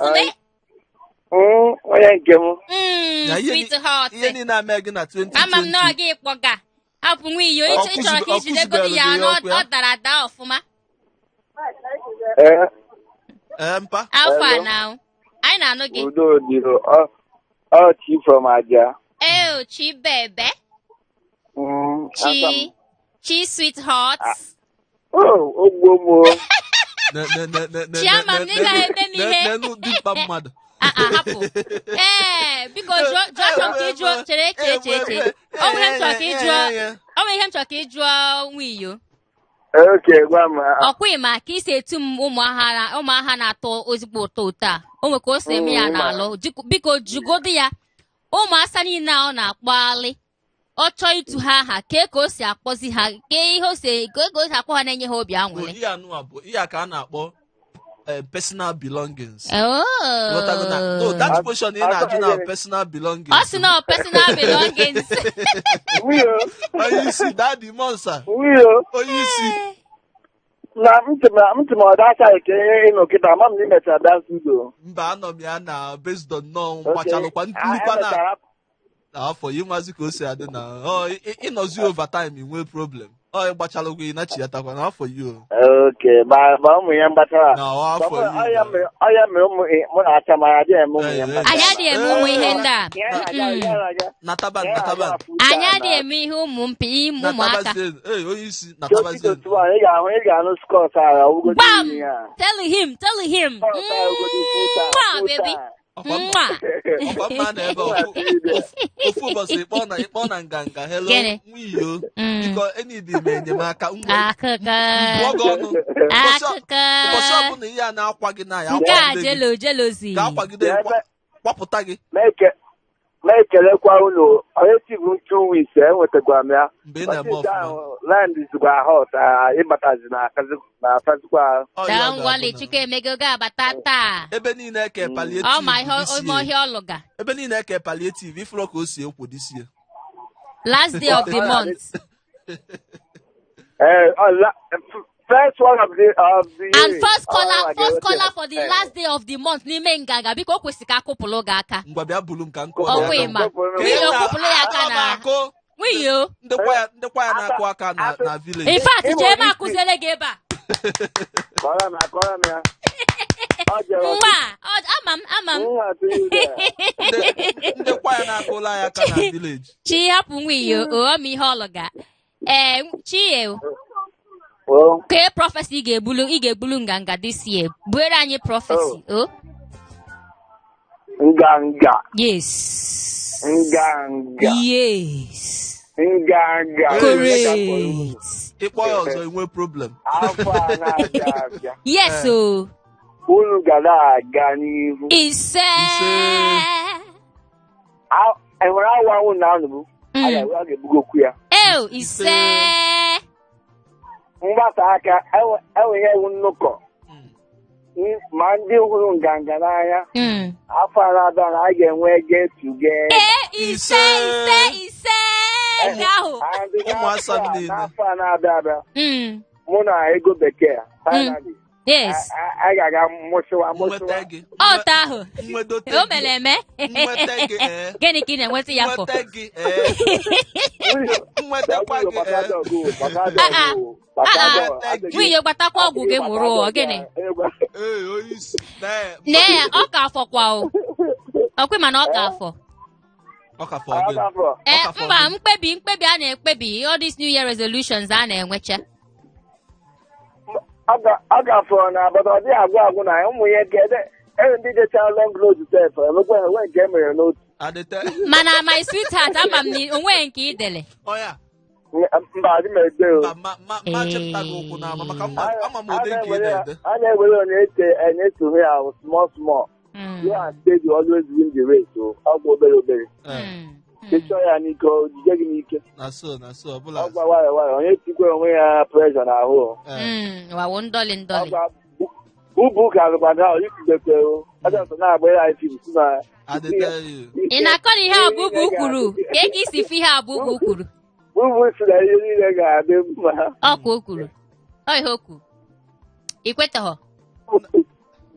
Onye nke m. Ya, ihe Sweetheart. Ihe niile ame gị na 2020. Ama m na ọ gị kpọga hapụ nwa iyo Ọ ịchọrọ ka ijidegodi ọ ya kụzibere na gị ọkụ ya. ọ dara ada ọfụma. Ee. Ee, mpa. Alfa Hello. na anyị na-anụ gị. Udo dịrị ọ ọ chi from Aja. Ee, chi bebe. Asa Chi m. chi sweetheart. Oh, ogbuo m o. Chi, ama m na ị gaghị eme m ihe. Nenu dimkpa mmadụ. Ah, ah, hapụ. Ee, biko, jụọ jụọ, achọrọ m ka ị jụọ. Chere, chere, chere, chere, o nwere m chọrọ ka ị jụọ, o nwere ihe m chọrọ ka ị jụọ nwa iyo. Okay, gwa m. Ọkwa ma ka ị si etu m ụmụ agha na-atọ ezigbo ụtọ ụtọ a, o nwe ka o si eme ya n'alụ. Biko jụgodu ya, ụmụ asa niile a ọ na-akpọghalị, ọ chọọ itu ha aha, kee ka o si akpọzi ha, kee ihe o si, kee ka o si akpọ ha na-enye ha obi aṅụrị. Ihe anụwa bụ ihe a ka a na-akpọ personal belongings. Oh. Ghọtago na no, that question ị na-ajụ na personal belongings. Ọ sị na ọ personal belongings. Nwunye, Onye isi, daddy monsa. Nwunye, Onye isi. Na ntị m ntị m ọ dacha nke ihe ịnụ kịta, ama m na ị mechara bịa studio. Mba, anọ m ya na based on nnọọ mgbachalụkwa nkulukwa na Emechara na afọ ịnwazi ka o si adị na ọ ịnọzi overtime nwee problem, ọ ịgbachalụkwa ịnachiyatakwa na afọ yi o. Okay, ma ụmụ ya mgbachara. Na ọ afọ yi. Ọ ya mere ụmụ mụ na-acha ma ya adịghị eme ụmụ ya mgbachara. Anyị adịghị eme ụmụ ihe ndị a. Nataban, nataban. Anyị adịghị eme ihe ụmụ mpi ụmụaka. Natabazie. Ee, onye isi, natabazie. 2021, ị ga-anụ scott agha ugodi Gbam! ihe a. Tell him, tell him. Scott agha ugodi full time, Mwah, full baby. time. Ọkwa Mwah. ọkwa mma na ebe ofu ụbọchị ịkpọ na nganga, hello. Gịnị? Nwiyo, biko, enidi m enyemaka nwa Akụkọ. bụọ gị ọnụ ụbọchị Akụkọ. Ụbọchị ọbụla ihe a na-akwa gị na ya Nke a akwagide gị jelo jelozi. ga-akwagide Ya kwapụta gị. Ma Na-ekelekwa unu onye chibu m 2 weeks enwetakwara m ya. Mgbe ị na-eme Ọchịchị ọfụma. ahụ land zikwa hot, ịbatazi na na-afazikwa ahụ. Ọ ya Daa ọ ga-abụ ngwali na- Chukwu emego ga-abata taa. Ebe niile eke palliative Ọ ma ihe this ime year. ọhịa ọlụga. Ebe niile eke palliative, ifụrụ ka o si ekwo this year. Last day of the month. Eh, first one of the year. And first caller, Ọ, first ga-enweta caller ya. for the Eh. last day of the month n'ime nganga, biko, o kwesịrị ka akụpụlụ gị aka. Ngwa, bịa bulu m ka m kụọ Ọkwa gị aka. ịma. Ka Nwunye ị na- okụpụlụ ya aka Ana m na akụ nwunye o. ndị kwaya na-akụ aka na village. In fact, Ịma jee m isi- akụziele gị ebe a. Kọrọ m ya, kọrọ m ya. Ọ jere Nwa ama m, ama m. Nwa tụrụ ya. Ndị kwaya na-akụla ya aka na village. Chi, hapụ nwunye o, ọ ma ihe ọlụga. Ee, chi o. Oh, Kee prophecy ị ga-egbulu nganga this year? Buere anyị prophecy o. Nganga. Yes. Nganga. Yes. Nganga. Correct. Ịkpọ ya ọzọ, enwe problem. Afọ a na-abịa abịa. Yes o. Unu ga na-aga n'ihu. Ise. Ise. Enwere awa anwụ na anụbụ. A ga-ebugokwu ya. Eo, ise. Mgbasa aka enweghị ewu nnukọ. Ma ndị hụrụ nganga n'anya, afọ a na-abịa na a ga-enwe get together. Ee, ise, ise, ise nke ahụ. And Ụmụ asa niile. n'afọ a na-abịa abịa, mụ na ego bekee, finally, a ga-aga mụsịwa Nweta mụsịwa. gị. Ọta ahụ. Nwedote O gị. mere eme. Nweta gị, ee. Gịnị ka ị na-enweta ya fọ? Nweta gị, ee. Nwetakwa gị, ee. Ah, ah. Nwunye, gbatakwa ọgwụ gị nwụrụ ọ gịnị? Ee, onye isi. Nee ya, ọ ka afọkwa o. Ọkwe mana ọ ka afọ. Ọ ka fọ gịnị? Ee, Ọ ka fọ mba, gịnị? mkpebi a na-ekpebi, all these new year resolutions a na-enwecha. Ọ gafọrọ na agbata, ọ dịghị agwụ agwụ na ụmụ ihe nke enwe ndị jechara long road sef, enwekwa enwe nke e mere n'otu. Adịte. Mana my sweetheart, ama m na onweghị nke idele. Ọya. Mba, adị m ede o. Mba, ma chepụta gị ụkwụ n'ama maka ama m ụdị nke ị na-ede. A na-ewere onye ete na-esonye ya small small. You and steady always win the race o. Ọ bụ obere obere. Ee, Ịchọ ya n'ike, o jide gị n'ike. Na so, na so, ọbụla. Ọ gwa nwayọ nwayọ, onye tikwe onwe ya pressure n'ahụ o. Ee. Wawo ndọlị ndọlị. Ọ gwa bubu ka alụkwada ahụ ikubekwe o. Ọjọọ sọ na-agba ya ifi si na Adịte. Ị na-akọ na ihe abụbụ kwuru ka e ka isi fụ ihe abụbụ kwuru? Bubu si na ihe niile ga-adị mma. Ọ ka o kwuru, ọ ihe o kwuru, ị kwetaghọ?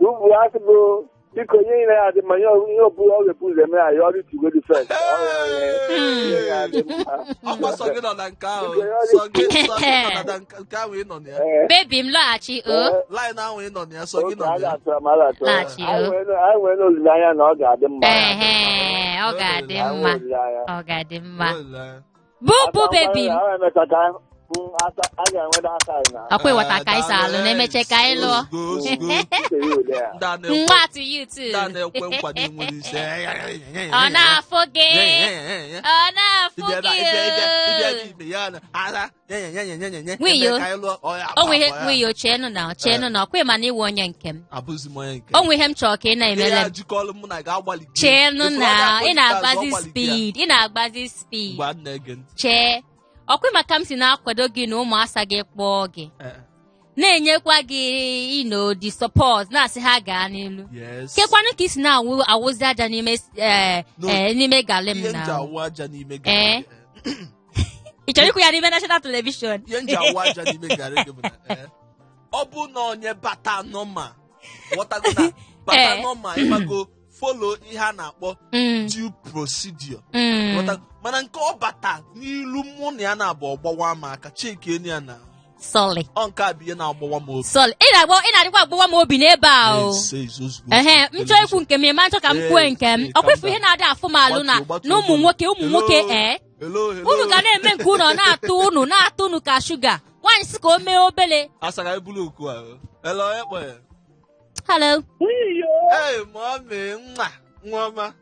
Bubu asị bụ biko, ihe niile ga-adị mma, ihe ọbụla ọ ga-epu ụzọ eme ya, ya ọrụ tugodi first. Ihe ga-adị mma. Ọkwa sọ gị nọ na nke ahụ. Sọ gị nọ na nke ahụ ị nọ na ya. Ee. Baby m, lọghachi o. Line ahụ ị nọ na ya, sọ gị Oke, nọ na ya. a m, a ga-atụrụ m. Laghachi, o. Anyị nwere olileanya na ọ ga-adị mma. Ehe, ọ ga-adị Anyị mma. nwere olileanya. Ọ ga-adị mma. Olileanya. Bubu baby m. A ga-emecha ka a ga-enweta aka anyị na Ọkwa ịghọta ka anyị si alụ na-emeche ka anyị lụọ. Ozugbo, ozugbo. nsogbu ụdị a. Ndị a na-ekwe Nwa to you too. ndị a na-ekwe nkwa na-enwere isi. Ọ na-afụ gị, ọ na-afụ Ịbịa gị. ịbịa ịbịa ịbịa O. n'ime ya na ara nye nye nye nye nye nye. Nwunye Eme ka anyị lụọ, ọ ya o nwe ihe agba ya. nwunye, cheenụ na cheenụ na ọkwa ịma na ịwụ onye nke m. Abụzi m onye nke. O nwe ihe m chọrọ ka ị Ihe na-emele ya m. jikọọlụ mụ na gị agbalị gị. Cheenụ Ifuru na ọ ga-akpọ ị ikpeazụ, na-agbazi ọ gbalị gị ya. speed, ị na-agbazi speed. Ngwa, m na-ege ntị. Chee, ọkwa maka m si na-akwado gị na ụmụasa gị kpọọ gị, Eh, na-enyekwa gị ino the support, na-asị ha gaa n'ilu. Yes. Kekwanụ ka isi na-awụ awụzi aja n'ime No. n'ime galị m Ihe na nji awụ aja n'ime Eh. garị gị. Ị chọrọ ikwu ya n'ime national television? Ihe nji awụ aja n'ime garị gị bụ na ọ bụ na onye bata nọma, ghọtago, na bata nọma, ịmago, follow ihe a na-akpọ due procedure. Ghọtago? Mana nke ọ bata n'ilu mụ na ya na-abụ ọgbawa m aka cheki enu ya na Sorry. Ọ nke a bụ ihe na-agbawa m obi. Sorry, ị na-agba, ị na-adịkwa agbawa m obi n'ebe a o. Ese, ozugbo. Ehe, m chọọ ikwu nke m, ịma nchọ ka m kwue nke m. Ee, Ọ kwefu ihe na-adị afụ m alụ na Gbatuo, gbatuo, na ụmụ nwoke, ụmụ nwoke, Hello? ee, Hello, hello. unu ga na-eme nke unu, ọ na-atụ unu, na-atụ unu ka shuga. Nwaanyị sị ka o mee obele. Asara ebulu oku a. Hello, onye kpọ ya? Hello. Ee, mommy, nwa nwa ọma.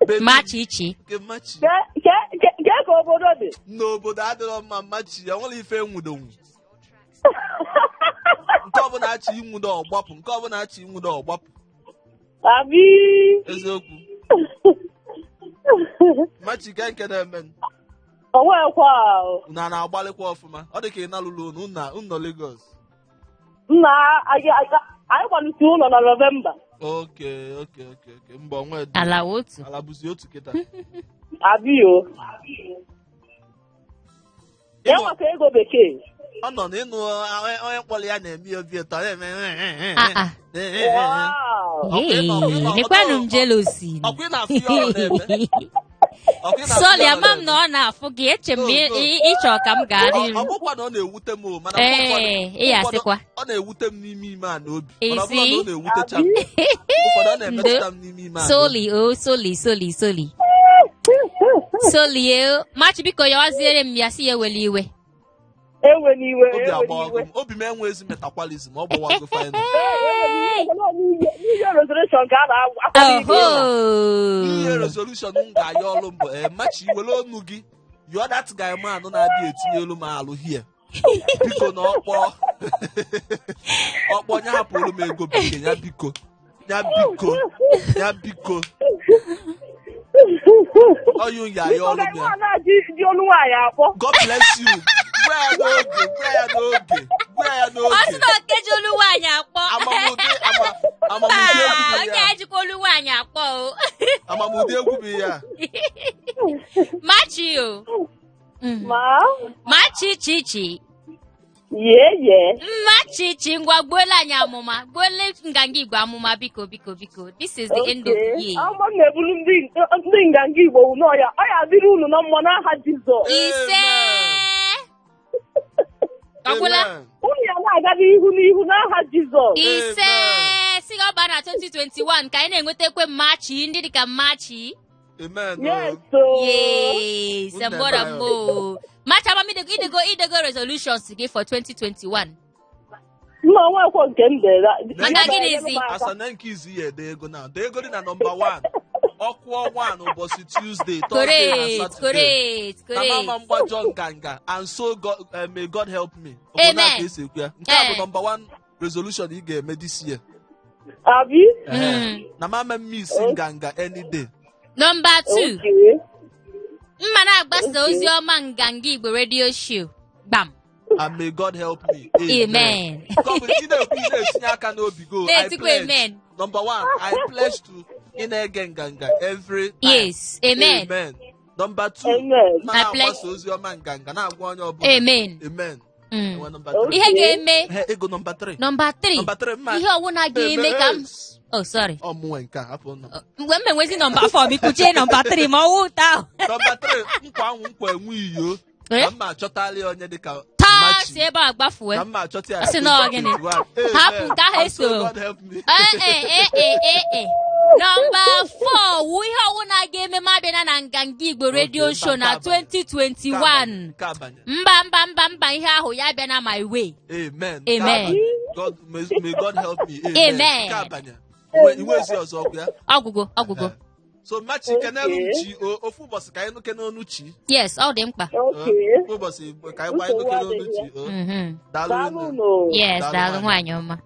Baby, Machi ichi. Nke machi. Kee ka obodo dị? N'obodo adịrọ mma, mmachi ya nwere ife enwudonwu. Nke ọbụla achị inwudo ọgbapụ, nke ọbụla achị inwudo ọgbapụ. Abi. Eziokwu. Machi ke nke na-eme. Onwekwa. Unu a na-agbalịkwa ọfụma. Ọ dị ka ị nalụlụ unu unu unu nọ Lagos. Nna anyị anyị gbalụsi ụlọ na Nọvemba. Okay. Mba onwe dị. Ala otu. Ala bụzi otu kịta. Abi o. Ya maka ego bekee. Ọ nọ na ịnụ onye kpọrọ ya na-eme ya obi ụtọ na-eme. Ah, ah. Wow. Hey, nekwanụ m jealousy. Ọkwa ị na-afụ ihe ọ na-eme. Ọkwa ị na-afụ Sọli, ihe ọ ama m na-eme. na ọ na-afụ gị. Eche m No, no. ịchọ ka m gaa Ọ n'iru. bụkwa na ọ na-ewute m o, mana mgbe Ee, ụfọdụ- ị ya ụfọdụ asịkwa. ọ na-ewute m n'ime ime a n'obi. Ị Mana ọ bụrụ na sị? ọ na-ewutecha m. Mgbe ụfọdụ ọ na-emetụta m n'ime ime a n'obi. Soli, o, soli, soli, soli. Soli, o. Machi, biko yọwaziere m ya si ya ewela iwe. Ewe n'iwe, Obi ewe agbawago n'iwe. m. Obi m enwezi metakwalism, ọ gbawago final. New Year resolution ka a na-akwado ime. Oho. Ihe resolution m ga-ayọ ọlụ mbụ ee Machi were onu gị yọọ that guy man na-abịa etinye elu m alụ hie biko na ọkpọ ọkpọ ya hapụrụ m ego bekee ya biko ya biko ya biko ọyụ ya ayọ ọlụ m ya. Ji olu nwaanyị akpọ. God bless you. Gwa ya n'oge, gwa ya n'oge, gwa ya Ọ sị n'oge. na okeji olu nwaanyị akpọ. Amamụdị ama Mba, amamụdị egwu bụ onye ya. ejikwa olu nwaanyị akpọ o. Amamụdị egwu bụ ya. Machi o. Ma, Machi chichi. ye ye. Machi chi ngwa gbuola anyị amụma. Gbuola Nganga Igbo amụma biko biko biko. This is the end of the year. Ama m na-ebulu ndị Nganga Igbo unu ọya. Ọ ya adịrị unu na mma n'aha Jizọs. Ise. Ọgwụla. Amen. Unu ya na-aga n'ihu n'ihu n'aha Jizọs. Ise. Amen. Si ga ọ baa na 2021 ka anyị na-enwetakwe mmachi ndị dịka mmachi. Amen. Yes, o. Yes, Unu mbora ebe mbo. Machi amam idego idego resolutions gị for 2021. Mma nwekwo nke m dere. Maka gịnịzi? Asa na nke izu ya ede ego na dee ego dị na nọmba 1 ọkụọ 1 ụbọchị Tuesday, Thursday na Correct, Saturday. correct, Na correct. mama mgbajọ nganga and so God, may God help me. Ọ bụ na Amen. ka esi ekwu ya. Nke a bụ Eh. nọmba 1 resolution ị ga-eme this year. Abi? Eh. Na mama miss nganga any day. Nọmba 2. Okay. Mma na-agbasa ozi ọma Nganga Igbo Radio Show. Gbam. And may God help me. Amen. Nke ọ bụ ị na-ekwu ị na-etinye aka n'obi go. I Na-etikwa pledge. amen. Number 1, I pledge to ị na-ege nganga every time. Yes, amen. Amen. Number 2, Amen. ma I pledge. na-agbasa ozi ọma nganga na-agwa onye ọbụla. Amen. Amen. Enwe number Okay. 3. Ihe ga-eme He, ego number 3. nọmba 3. Number 3 mma. Ihe ọwụna ga-eme ka m Oh, sorry. Ọ mụnwe nke a hapụ nọmba. Mgbe m enwezi nọmba 4 biko chie nọmba 3 ma ọ wụ ụta ahụ. Nọmba 3, nkwa anwụ nkwa enwe iyo. Eh? Na mma achọtala ya onye dịka Taa Machi. si ebe a gbafue. Na mma achọta ya. Ọ sị na ọ gịnị? 2021. Hapụ nke ahụ And so eso. God help me. Ee, ee, ee, ee, nọmba 4 wụ ihe ọwụna ga-eme m abịa na Nganga Igbo Radio Okay, Show na mba, nke abanye. 2021. Nke abanye. Mba mba mba mba ihe ahụ ya bịa na my way. Amen. Amen. Nke abanye. God, may God help me. Amen. Amen. Nke abanye. Inwe ezi ọzọ ọgwụ ya. Ọgwụgwọ ọgwụgwọ. Eh. So Machi kenelu m chi o ofu ụbọchị ka anyị nụ kene onu chi. Yes, ọ dị mkpa. Okay. Ofu ụbọchị ka anyị gba anyị nụ kene onu chi. O. Daalụ Daalụ nne. nụ. Yes, Daalụ daalụ nwaanyị. nwaanyị ọma.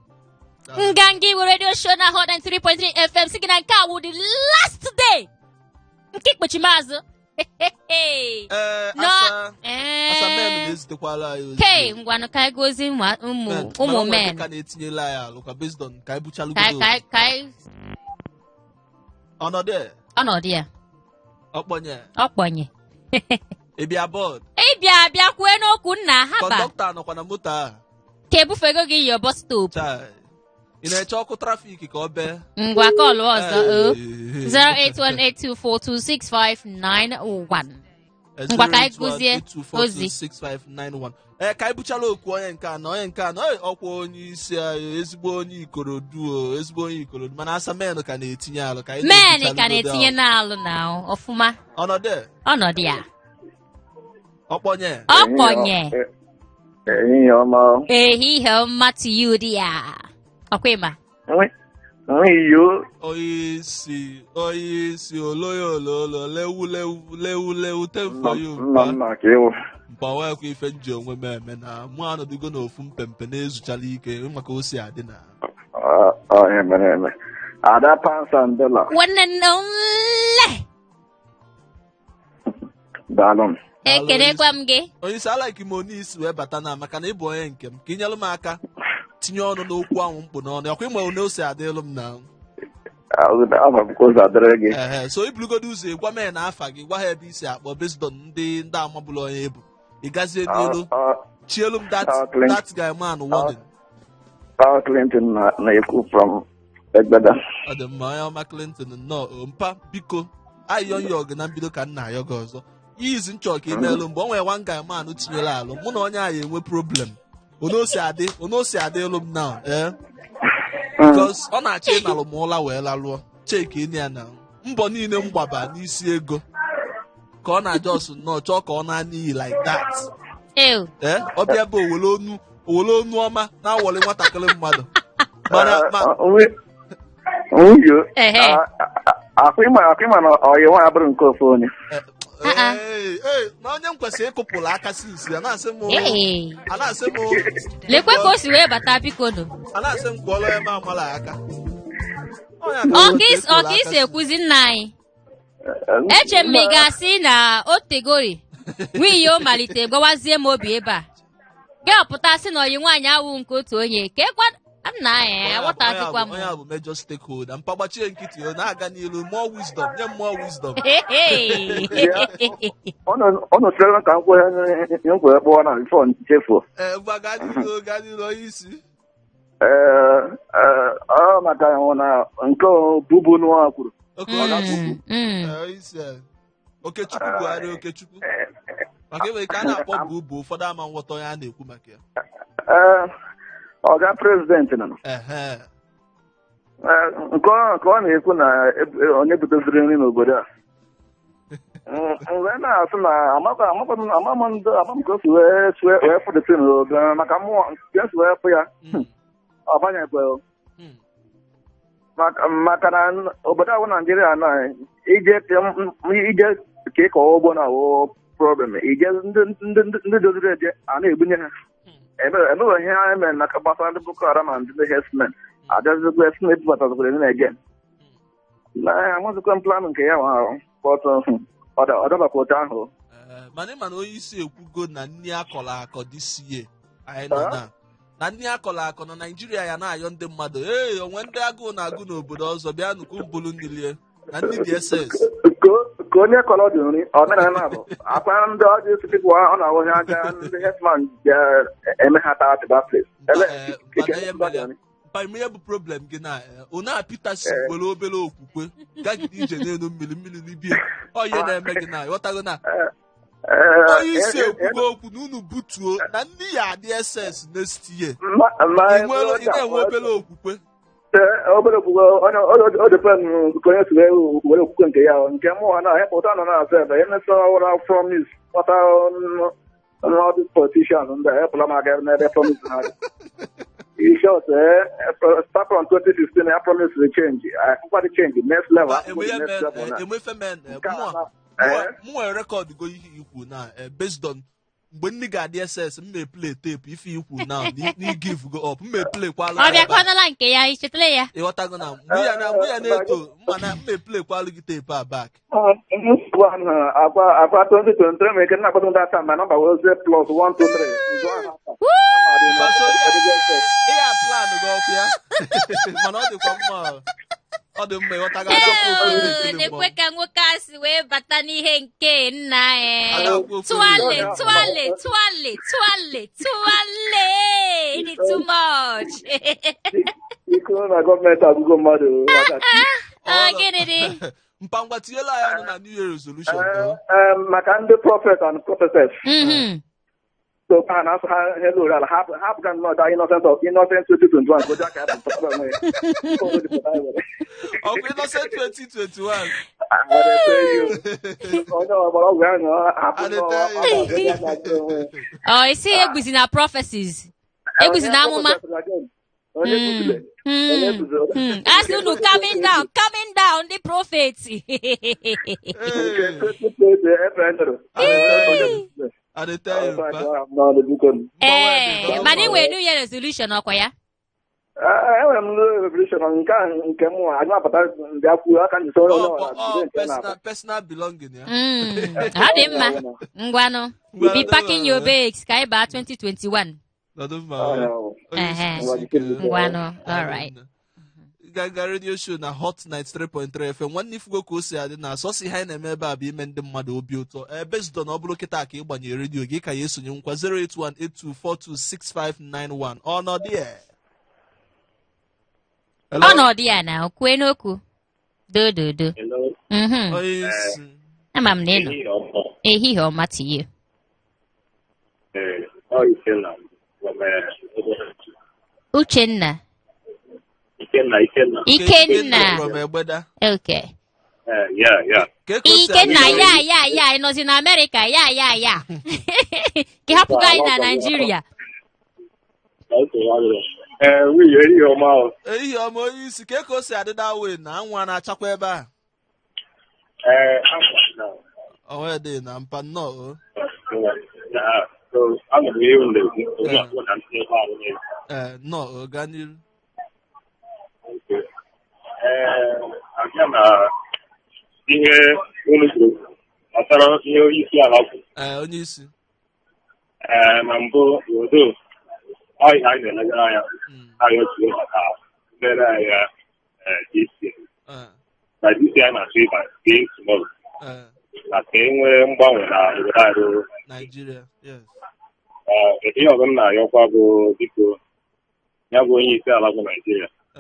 Daalụ. Nganga Igbo Radio Show na Hot 93.3 FM si gị na nke a wụ the last day nke ikpochi maazụ. Ee, No. asa asa men na-ezitekwala anyị ozi. Ke ngwanụ ka anyị gozi ụmụ Men, ụmụ mana o nwere men. ndị ka na-etinyela anyị alụ ka based on ka anyị Ka buchalugodo. ka ka anyị Ọnọdụ e, ọnọdụ ya ọkpọnye ọkpọnye. ị bịa bọọdụ. Ịbịa bịa kwue n'okwu nna haba Kọndọktọ nọkwa na moto a. ka ebufego gị your bus stop. Chai. Ị na-eche ọkụ trafik ka ọ bee? Ngwa kọlụ ọzọ o. Ee. 08182426591. Ngwa ka anyị gụzie ozi. 08182426591. Ee, ka anyị buchala okwu onye nke anọ onye nke anọ. Ee, ọkwa onye isi anyị ezigbo onye Ikorodu o, ezigbo onye Ikorodu mana asa men ka na-etinye alụ ka anyị Men na-ebuchalụ ka na-etinye godo n'alụ na ọfụma ahụ. Ọnọdụ e, ọnọdụ ya ọkpọnye ọkpọnye. Ehihie ọma. Ehihie ọma to you dear. Ọkwa ịma Nwa iyo. Onye isi onye isi oloyo ololo lewu lewu lewu lewu temfoyu Nna nna ka ịwụ. mpa nwekwa ife m ji onwe m eme na mụ anọdụgo n'ofu mpempe na-ezuchala ike maka o si adị na Ọ ihe mere eme. Ada Pounds and Dollar. One and only. Daalụ m. Ekelekwa m gị. Onye isi, a-like m onye isi wee bata na maka na ị bụ onye nke m ka ị nyelụ m aka tinye ọnụ n'okwu ahụ mkpụ n'ọnụ ọkwa ịma one o si adịlụ m na Ama m ka ụzọ adịrị gị. Ehe, so iburugodo ụzọ ị gwa mee na afa gị, gwa ha ebe i si akpọ based on ndị amabụla onye ị bụ, ị gazie n'elu chielu m that that guy man warning. Ọ Clinton na-ekwu from Egbeda. Ọ dị mma, onye ọma Clinton, nnọọ o. Mpa, biko, ayọ nyọ gị na mbido ka m na-ayọ gị ọzọ izi nchọ ka imeelụ mgbe o nwere one guy man tinyere alụ mụ na onye anyị enwe problem one o si adị one o si adị elu m now, eh? Because ọ na-achọ ịnalụ m ụla wee lalụọ cheki enyi ya na mbọ niile m gbaba n'isi ego ka ọ na-aja ọsụ nnọọ chọọ ka ọ naa n'iyi like that. Ew. Ee, ọ bịa bụ owele onu ọma na-awọli nwatakịrị mmadụ mana ma Nwunye Ehe. akwa ịma na ọyị nwaanyị abụrụ nke ofu onye. Ah, ah. Ee, ee, na onye m kwesịrị ịkụpụrụ aka since ya na-asị m Ee. a na-asị m Lekwe ka o si wee bata, biko nụ. A na-asị m kụọrọ ya ma amala aka. Onye a ka Ọ m ka kwesịrị isi ọ ịkụpụrụ ka aka isi since. ekwuzi, nna anyị. Eche m ị ga-asị na o tegori nwunye o malite gbawazie m obi ebe a. Gị ọpụta sị na ọyị nwaanyị awụ nke otu onye ka ekwa nna anyị Onye a bụ- aghọtazikwa m. onye a bụ major stakeholder. Mpa, gbachie nkịtị, ọ na-aga n'ilu, more wisdom, nye m more wisdom. Ọnụ sịrị ka m kwuo ihe m kwere kpọọ na before nchefuo. Ee, ngwa, gaa n'ilu, gaa n'ilu, onye isi. Ee, ee, ọ maka hụ na nke bubu nwa kwuru. Oke ọ ga-abụ Mm. Ee, onye isi, ee. Okechukwu Buhari, Okechukwu, maka enwere ka a na-akpọ bubu, ụfọdụ ama nghọta onye a na-ekwu maka ya. Ee, ọga president nọ. Ehe. Ee, nke ọ na-ekwu na onye buteziri nri n'obodo a. Mgbe na-asị na amakwa amakwa m ama m ndị ama m ka o si wee fụdịsị n'obodo maka mmụọ nke si wee fụ ya ọ banyekwe maka na obodo ahụ Naijiria na ije ije ka ịkọ ugbo na awụ problem, ije ndị doziri eje a na-egbunye ha emewe ihe ha mere maka gbasara ndị Boko Haram na ndị herdsmen abịazikwa esi na ebubatazikwara ndị na-ege na amazikwa m plan nke ya nwa ahụ, but ọ dabakwa otu ahụ. Ee, mana ịma na onye isi ekwugo na nni akọrọ akọ this year anyị nọ na nni akọrọ akọ na Naijiria ya na-ayọ ndị mmadụ, ee, onwe ndị agụụ na-agụ n'obodo ọzọ, bịa nụkwu mbulu nnilie na nni dị excess. Ka onye kọrọ dị nri omenala bụ akwa ndị ọjọọ isi ọ na-awụ ha aka ndị herdsman eme ha taa to that place. Ele Ee, mana ihe mere mpa ihe bụ problem gị na onye a Peter si were obere okwukwe gagide ije n'elu mmiri, mmiri libie, ọ ihe na-eme gị na ịghọtago na onye isi ekwugo okwu na unu butuo na ndị ya adị excess next year. Ị na-enwe obere okwukwe. Obere okwukwe onye o depend ka onye si wee were okwukwe nke ya, nke mụ na ya pụta nọ na-asa ebe emesịa ọrụ promise kpọta ndị politicians ndị a epụla m aka n'ebe promise ha dị. In short, start from 2016, I promise the change. I the change, next level. Enwe the next level now. Enwefe men Nke a na- mụ nwere record go ihe ikwu na based on mgbe nni ga-adị excess, m may play tape ife ikwu na na give go up, m may play kwalụ. Ọ bịakwanala nke ya, ichetala ya. Ịghọtago na mgbe ya na-eto mma na m may play kwalụ gị tape a back. Nsogbu ahụ na akwa 2023 nwere ike na-akpọta data ma nọmba wee +123. Ihe a plan gị ọkụ ya, mana ọ dịkwa mma, ọ dị mma, ịghọtago, ada akwụ ofu Ee, ekele na-ekwe mmọnwụ. ka nwoke a si wee bata n'ihe nke nna Ada ya. akwụ ofu Tuale, ekele. tuale, tuale, tuale, tuale. It is too much. Ike na gọọmenti agụgo mmadụ. Ọ gịnị dị? Mpa, ngwa, tinyela ya ọnụ na New Year resolution. Ee, maka ndị prophet and prophetess so ha na-asụ ha hello ala ha hapụ ka nnọọ da innocent of innocent 2021 ka o ji aka ya bụ pụtara onwe ya. Ọkwa innocent 2021. I dey tell you. Onye ọgbara ọgwụ ya ṅụọ hapụ I dey nnọọ, tell ọ ga-abịa ya ga-ajụ onwe ya. Ọ isi egbuzi na prophecies. Egbuzi na amụma. Onye kwuzile. Onye kwuzile. Asị unu coming down, coming down, ndị prophet. Nke 2020 efe ndụrụ. Onye kwuzile. I dey tell you, mpa. N'ọnụ, biko. Ee, mana ị nwere New Year resolution, ọkwa ya? Ee, enwere m revolution nke a nke m nwa anyị apụta bịa kwuo aka njisi onye Ọ- ọbụla ọ- jide ọ nke na-akpa personal personal belonging ya. Ọ dị mma. Ngwanụ, be packing your bags ka anyị baa 2021. Nọdụ mma. Ọ ya. Onye isi Ehe. isi ike. Ngwanụ, all right. Nganga radio show na Hot 93.3 FM. Nwanne, ifugo ka o si adị na sọsọ ihe anyị na-eme ebe a bụ ime ndị mmadụ obi ụtọ. Ee, based on ọ bụrụ kịta ka ị gbanyere redio gị, ka ya esonye nkwa 08182426591 ọnọdụ ya. Hello? Ọnọdụ ya na kwue n'okwu dododo. Hello. Onye isi. Ama m na ị nọ. Ehihie ọma. Ehihie ọma to you. Ee, ọ Ikenna from, Uchenna. Ikenna, Ikenna. Ikenna. From Egbeda. Okay. Yeah. Ka ka o si adị Ikenna, na- ya, ị nọzi na Amerịka, ya ka ị hapụgo anyị na Naịjirịa. Okay, ọ Ee, nwunye, ehihie ọma o. Ehihie ọma, onye isi. Ka ka o si adị that way na anwụ a na-achakwa ebe a? Ee, akwa na Onwe dị na mpa nnọọ o. na so anọ m ihe m na-ekwu, onye ọbụla na ndị ebe ahụ na-ekwu. Ee, nnọọ o, gaa n'iru. Okay. Ee, abịa na ihe unu kwuru gbasara ihe onye isi ala kwuru. Ee, onye isi. Ee, na mbụ, odo ọhịa anyị na-elegara anya arịọ tuo maka mmere anyị ya DC na DC anyị na-achọ ịba dị tomorrow na ka e nwee mgbanwe na obodo anyị bụ Nigeria, yes. Ee, ihe ọzọ m na-arịọkwa bụ, biko, ya bụ onye isi ala bụ Naijiria a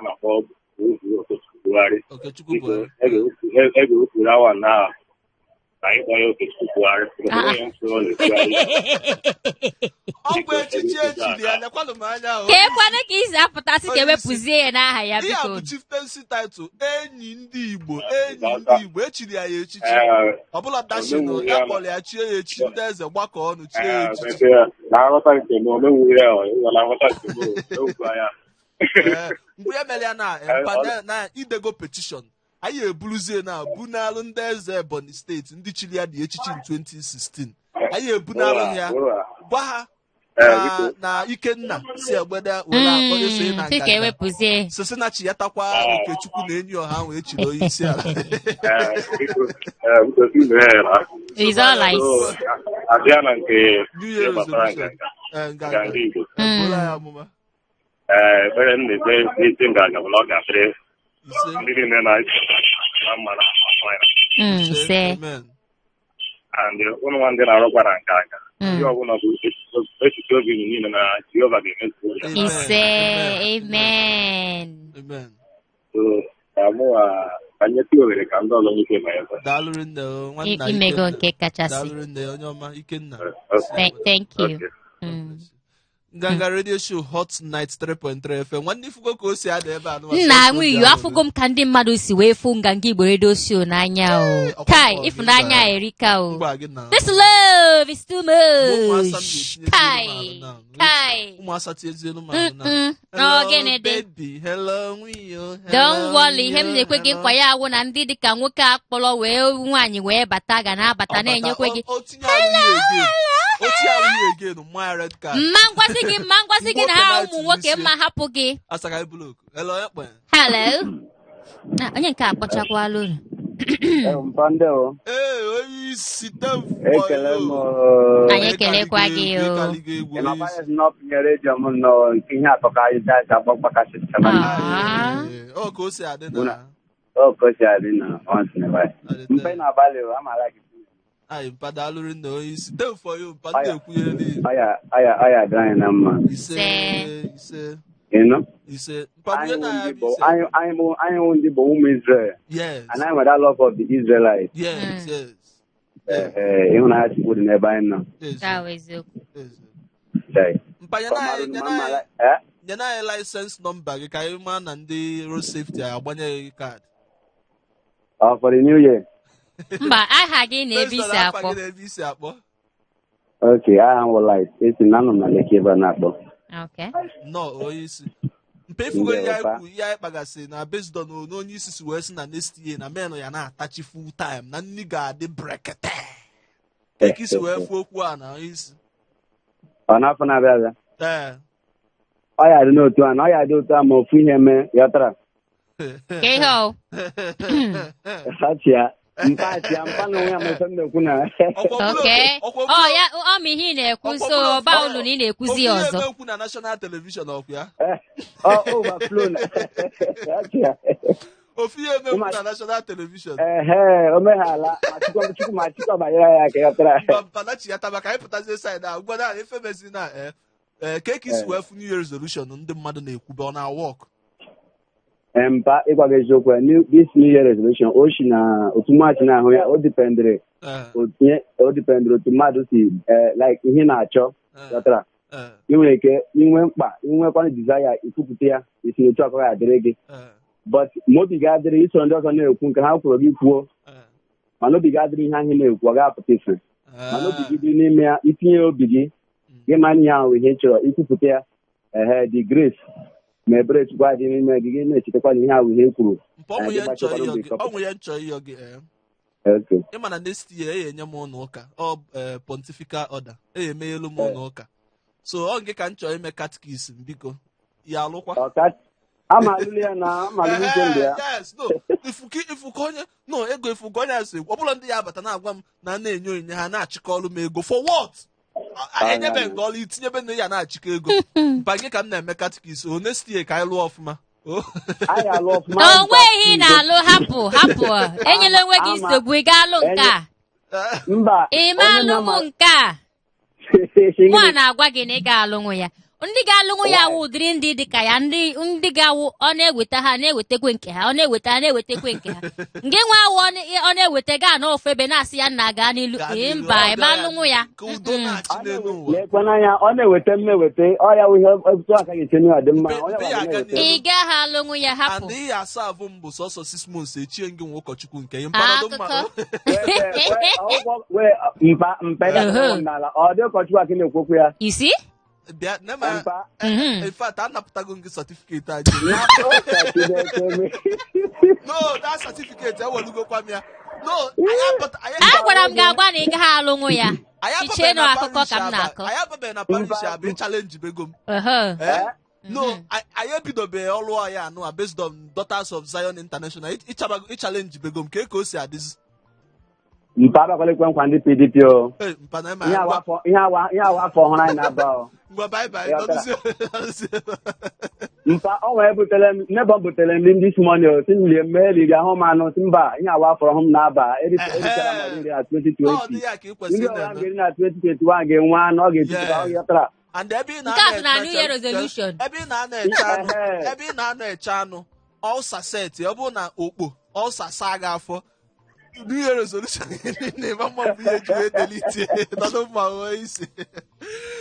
na-akpọ Okechukwu Buhari. Okechukwu Biko, Buhari. e ga-ewepụrụ awa na na ịkpọ ya Okechukwu Buhari. Ah. Onye mfụrụ ọ na-ekwugharị. Ọ bụ echichi echiri ya, lekwanụ m anya o. Ka ekwanụ ka isi apụtasị ka ewepụzie ya n'aha ya? Ihe a Biko. bụ chieftaincy title, enyi ndị Igbo, enyi ndị Igbo, echiri ya echichi. Ee, Ọbụla dashin omenwuru ya ya. kpọrọ ya chie ya echi, ndị eze gbakọ ọnụ chie ya Ee, echichi. mepee ya. Na nghọta nke m, omenwuru ya, ọ na nghọta nke m, omewuru ya. Ee, mgbe ya mere ya na mpa na idego petition anyị eburuzie na bunalụ ndị eze Ebonyi steeti ndị chiri ya dị echichi in 2016, anyị ebunalụ ya gwa ha Ee, na biko. na Ikenna si Egbeda were akpọ esonye na Sị ka nganga ewepụzie. sisi na chi ya takwa Okechukwu na enyi ọha ahụ echiri onye isi ala. Ee, biko, ee, biko, si mee ya na. Is all lies. So, abịa na nke New Year ihe gbasara resolution. nganga Ee, nganga. nganga Igbo. Ebuola ya amụma. Ee, ekpere m na-ekpe n'isi nganga bụ na ọ ga-adịrị Ise. ndị niile na mma na afọ ya. Ise. Ise. Amen. And ụnụ nwa ndị na-arụkwa na nganga, ihe ọbụla bụ echiche obi unu niile na Jehova ga-emezu ya. Amen. Ise. Amen. Amen. Amen. So, ka mụ ka nyetụ ohere ka ndị ọzọ nwete banyere. Daalụ rinne o, nwanna Imego Ikenna. nke kachasị. Daalụ rinne, onye ọma Ikenna. Thank you. Okay. Nganga radio show, Hot 93.3 FM. Nwanne, ifugo ka o si ada ebe a nụwa, Nna sọsọ obi nwunye, aṅụrị. afụgo m ka ndị mmadụ si wee fụ Nganga Igbo radio show n'anya o. Ọkwa Kai, mkpọ gị ịfụnanya na- erika o. Ngwa gị na This love is too Ụmụasa m much. ga-etinyezielu m Kai, ahụ na. kai. Ụmụasa tinyezielu m ahụ na. Ọ gịnị dị? Baby, hello nwunye, hello Don't worry, ihe m nwunye, na-ekwe gị hello. nkwa ya awụ na ndị dịka nwoke a kpọrọ wee nwaanyị wee bata ga na-abata Ọ bata, na-enyekwe gị. o tinye ahụ ihe again. O tinye ahụ ihe again, mmanya red card. Mma ngwazi gị na ha Nwoke ụmụ nwoke na-eti mma hapụ gị. Asaka block. Hello, ekpe. Hello. Ah, onye nke a akpọchakwala unu. Mpande o. Ee, onye isi tem. Ekele m. Anyị ekelekwa gị o. Egwu Ị onye na-agbanye isi. nnọọ pinyere redio m nnọọ nke ihe atọ ka anyị daịsa agbakasị. Ah. Ee, ọ ka o si adị na Ọ ka o si adị na once in a while. Mpe na-agbalị o, amala gị. Anyị mpa, daalụ rinne, onye isi tem for you, mpa ndị ekwunyere niile. Ọya ọya ọya dị anyị na mma. Ise, ise. Ịnụ? Ise, mpa Anyị bunye wụ na ya ndị bụ bụ ise. anyị wụ ndị bụ ụmụ Israel. Yes. And anyị nwere that love of the Israelites. Yes. Ee, ịhụnanya Chukwu dị n'ebe anyị nọ. Yes. Nke a bụ eziokwu. Yes. Chai. Mpa, nye Ka na mmadụ anyị nye ma na mma anyị eh? nye na anyị license number gị ka anyị maa na ndị road safety agbanye gị kaadị. Oh, for the new year. Mba, aha gị na ebe Based on isi afa akpọ. gị na ebe isi akpọ. Okay, aha m wụ Light. Esi na anọ m na Lekki ebe a na-akpọ. Okay. Nnọọ, onye isi. Mpa, ifugo ihe anyị Ndewo, pa. kwu, ihe anyị kpagasị na based on na onye isi si wee sị na next year na menụ ya na-atachi full time na nni ga-adị brekete. Ka isi wee fụ okwu a na onye isi. Ọ n'afọ na-abịa abịa. Ee. Ọ ya dị n'otu a na ọ ya dị otu a ma ofu ihe mee, ghọtara? Ka ihe ọ Achịa mpa, achịa mpa na onwe ya, ma ife m na-ekwu na Ọkwa ọbụla- Okay. ọkwa Ọ ọbụla- ya ọ ma ihe ị na-ekwu, ọkwa so ọbụla- ba ulu na ị na-ekwuzi ya ofu ihe ọzọ. ekwu na national television, ọkwa ya? Ọ overflow na achịa. Ofu ihe emekwu na national television. Ehe, o meghala ma Chukwu, Chukwu, ma Chukwu banyere ya ka, ghọtara? Mba, mpanachi ya taba ka anyị pụtazie side a ugbo na ife mezi na ka esi wee fụ New Year resolution ndị mmadụ na-ekwube, ọ na-work? Ee, mpa, ịgwa gị eziokwu, this New Year resolution o si na otu mmadụ na-ahụ ya, o dependịrị o dependịrị otu mmadụ si like ihe na-achọ, ghọtara? Ị nwere ike inwe mkpa, inwekwana desire, ikwupụta ya, isi n'otu akọ ya adịrị gị, but ma obi ga-adịrị iso ndị ọzọ na-ekwu nke ha kwuru gị kwuo, mana obi ga-adịrị ihe ahụ na-ekwu, ọ ga-apụta ife, mana obi gị dị n'ime ya, itinye obi gị, gị ma ihe ahụ ihe ị chọrọ ikwupụta ya, ehe, the grace ma ebere Chukwu adị n'ime gị, gị na-echetakwa na ihe ahụ ihe e kwuru. Mpa, ọ nwụ gị ya nchọ gbachekwara ịyọ obi gị. kọpụ. Ọ nwụ ya nchọ ịyọ gị. Okay. Ịma na next year e enye m ụlọ ụka ọ pontifical order, e emeghelu m ụlọ ụka, so ọ nke ka m chọrọ ime catechism, biko ya alụkwa. Ọka ama alụlụ ya na ama alụlụ uche ndụ ya. Yes, no, ifuka ifuka onye no ego, ifuka onye asị ọ bụla ndị ya abata na-agwa m na na-enye onyinye, ha na-achịkọ ọlụ m ego for what? Enyebe nke ọlụ itinyebe na ya na-achịkọ ego. Mpa, gị ka m na-eme catechism o next year, ka anyị lụọ ọfụma. Oh. Anyị alụ ọfụma. Na o nweghị ị na-alụ, hapụ, hapụ, enyela onwe gị nsogbu. Ị ga-alụ nke a? Mba. Ị ma Onye alụnwụ na-ama- nke a? Mụ a na-agwa gị na ị ga-alụnwụ ya. Ndị ga-alụnwụ ya wụ ụdịrị ndị dị ka ya, ndị ga-awụ ọ na-eweta, ha na-ewetakwe nke ha, ọ na-eweta, ha na-ewetakwe nke ha. Nke nwe awụ ọ na-eweta gaa n'ofu ebe na-asị ya nna, gaa n'ilu. Gaa Ee, n'ilu, mba, ọ ị ma bịa alụnwụ ya. ka udo na-achị n'elu ụwa. Lekwa n'anya, ọ na-eweta, m na-eweta, ọ ya wụ ihe otu aka ga-esi nye dị mma. Onye Mpe ya ọbụla aga na-eweta. n'ihu. Ị gaghị alụnwụ ya, hapụ. And ihe asaa avụ m bụ sọsọ 6 months, echie gị nwe ụkọchukwu nke gị mkpanado mma. Akụkọ. Wee, mpa, mpa, ị ga-akpọ m n'ala, ọ dị ụkọchukwu akị na-ekwu okwu ya. Isi. Bịa nne ma. Mpa. In fact, anapụtago m gị certificate anyị. Ụka Chineke mee. No, that certificate ewelugokwa m ya. No, anyị apụta anyị. Agwara m gị agwa na ị gaghị alụnwụ ya. Anyị Ichie ababeghị nọ na akụkọ parish ka m aba. na-akọ. Anyị ababeghị na parish abịa challenge bego m. Ọhọ. Eh? No, anyị ebidobeghị ọrụ anyị anụ a based on Daughters of Zion International. Ịchallenge bego m ka o si adịzi. Mpa, abakwala ekwe nkwa ndị PDP o. Hey, mpa na ema. Ihe awa afọ, ihe awa afọ ọhụrụ anyị na-aba o. Ngwa, bye bye. Ya ọtara. Nọdụzie. Mpa, ọ nwee butere m neighbour, butere m ndị this morning o si m lie mee eriri ahụ m anụ, si mba, ihe awa afọ ọhụrụ m na-aba erichara m oriri na Ọ dị 2020. ya ka ị Ndị kwesịrị ọbụla na-eme. ga-eri na 2021 ga-enwe anụ ọ ga-ejupụta. Ọ ghọtara? And ebe ị Nke a na-anọ so na New Year resolution. Ebe ị na-anọ eche anụ, Ehe. ebe ị na-anọ eche anụ, ulcer set, ọ bụrụ na okpo ulcer saa gị afọ, New Year resolution na-eme mma bụ ihe ji wee delete nọdụ mma nwee isi.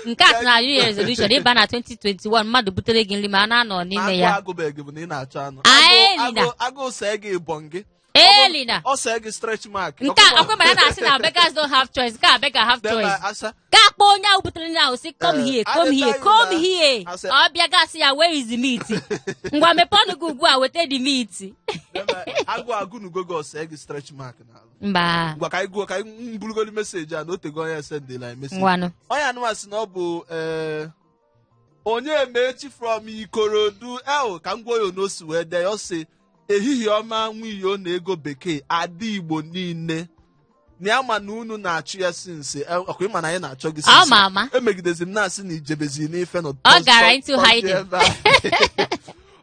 Nke a sị na New Year resolution ịba na 2021, mmadụ butere gị nri ma a na-anọ n'ime ya. Agụụ agụbeghị bụ na ị na-achọ anụ. Anyị Agụụ na. Agụụ see gị ịbọn gị. Elina. Ọ see gị stretch mark. Nke a akwa mana na-asị na beggars don't have choice. Nke a beggar have Then choice. Asa. Gaa kpọọ onye ahụ butere nri ahụ, sị, "Come here, I come dey here, tell you come na- here." I say- Ọ bịa gasị ya, "Where is the meat? Ngwa, mepee ọnụ gị ugbu a, weta the meat." Agụụ agụnugo gị, ọ see gị stretch mark n'alụ. Mba. Ngwa, ka anyị gụọ, ka anyị mbulugolu message a na otego onye sendịla anyị message. Ngwanụ. Onye anụmanụ sị na ọ bụ onye mechi from Ikorodu el, ka m gwa ya onosi wee dee ya. Ọ sị, "Ehihie ọma, nwiyo na ego bekee, ada Igbo niile, na ya ma na unu na-achụ ya since." Ọkwa ịma na anyị na-achọ gị Ọ since. ma ama. Emegidezi m na-asị na ijebezi n'ife nọ. Ọ gara into hiding. Ebe a.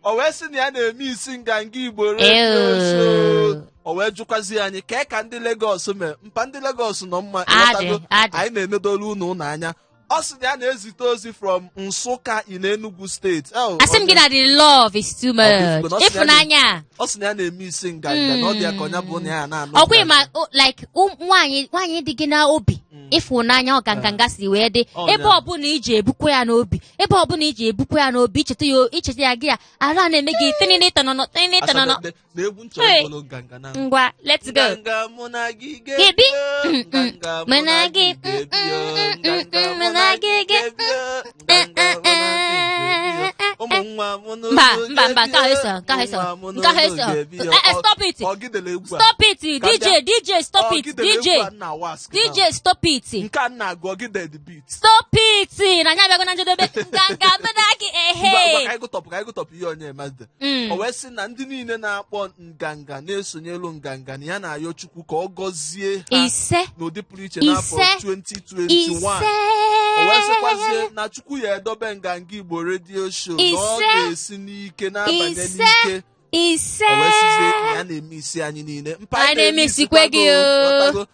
O wee sị na ya na-eme isi nganga Igbo radio show. O wee jụkwazi anyị kee ka ndị Lagos mee. Mpa, ndị Lagos nọ mma. Adị, ịghọtago? adị. Anyị na-enedolu unu ụnụ anya. Ọ sị na ya na-ezite ozi from Nsụka in Enugu Steeti. Oh, Asị m gị na the love is too Ọ bụ much. ifugo na ọ sị na ya Ịfụnanya. Ọ sị na ya na-eme isi nganga na ọ dị ya ka ọnya bụ na ya na-anụ Ọkwa nganga. ịma like nwaanyị, nwaanyị dị gị n'obi, ịfụnanya ọganganga si wee dị. Ọ Ebe ya. ọbụla iji ebukwa ya n'obi, ebe ọbụla iji ebukwa ya n'obi, icheta ya, icheta ya gị ya ara na-eme gị tinini tọnọnọ tinini tọnọnọ. Asọmpi na egwu nchọ. Hey. Bụrụ nganga na Ngwa, let's go. Nganga mụ na gị Ga-ebi. ga-ebi o. Nganga Mụ na gị, ga-ebi o. Nganga mụ na gị ga-ebi o. Nganga mụ na gị ga-ebi o. Ụmụ nwa mụ Mba, n'ụzọ mba. Mba, mba, nke ahụ eso, nke ahụ eso, Nwa m nke ahụ eso. n'oge ebi ya. Eh, eh, stop it. Ọ gidere egwu a. Stop it. Ka DJ, bịa. DJ, stop Ọ it. gidere DJ, egwu a nna wask now. DJ, stop it. Nke a nna agụ ọgide the beat. Stop it. Na anyị abịago na njedebe nganga mụ na gị. Ngwa, ngwa, Ehe. ka anyị gụtọpụ, ka anyị gụtọpụ ihe onye mazda. O wee sị na ndị niile na-akpọ nganga na-esonyelu nganga na ya na-ayọ Chukwu ka ọ gọzie ha Ise. n'ụdị pụrụ iche n'afọ Ise. 2021. Ise. O wee sịkwazie na Chukwu ya edobe nganga Igbo radio show na ọ Ise. ga-esi n'ike na-abanye Ise. n'ike. Ise. O wee sịzie na ya na-eme isi anyị niile mpa. Anyị na-eme isikwe gị o. Ghọtago?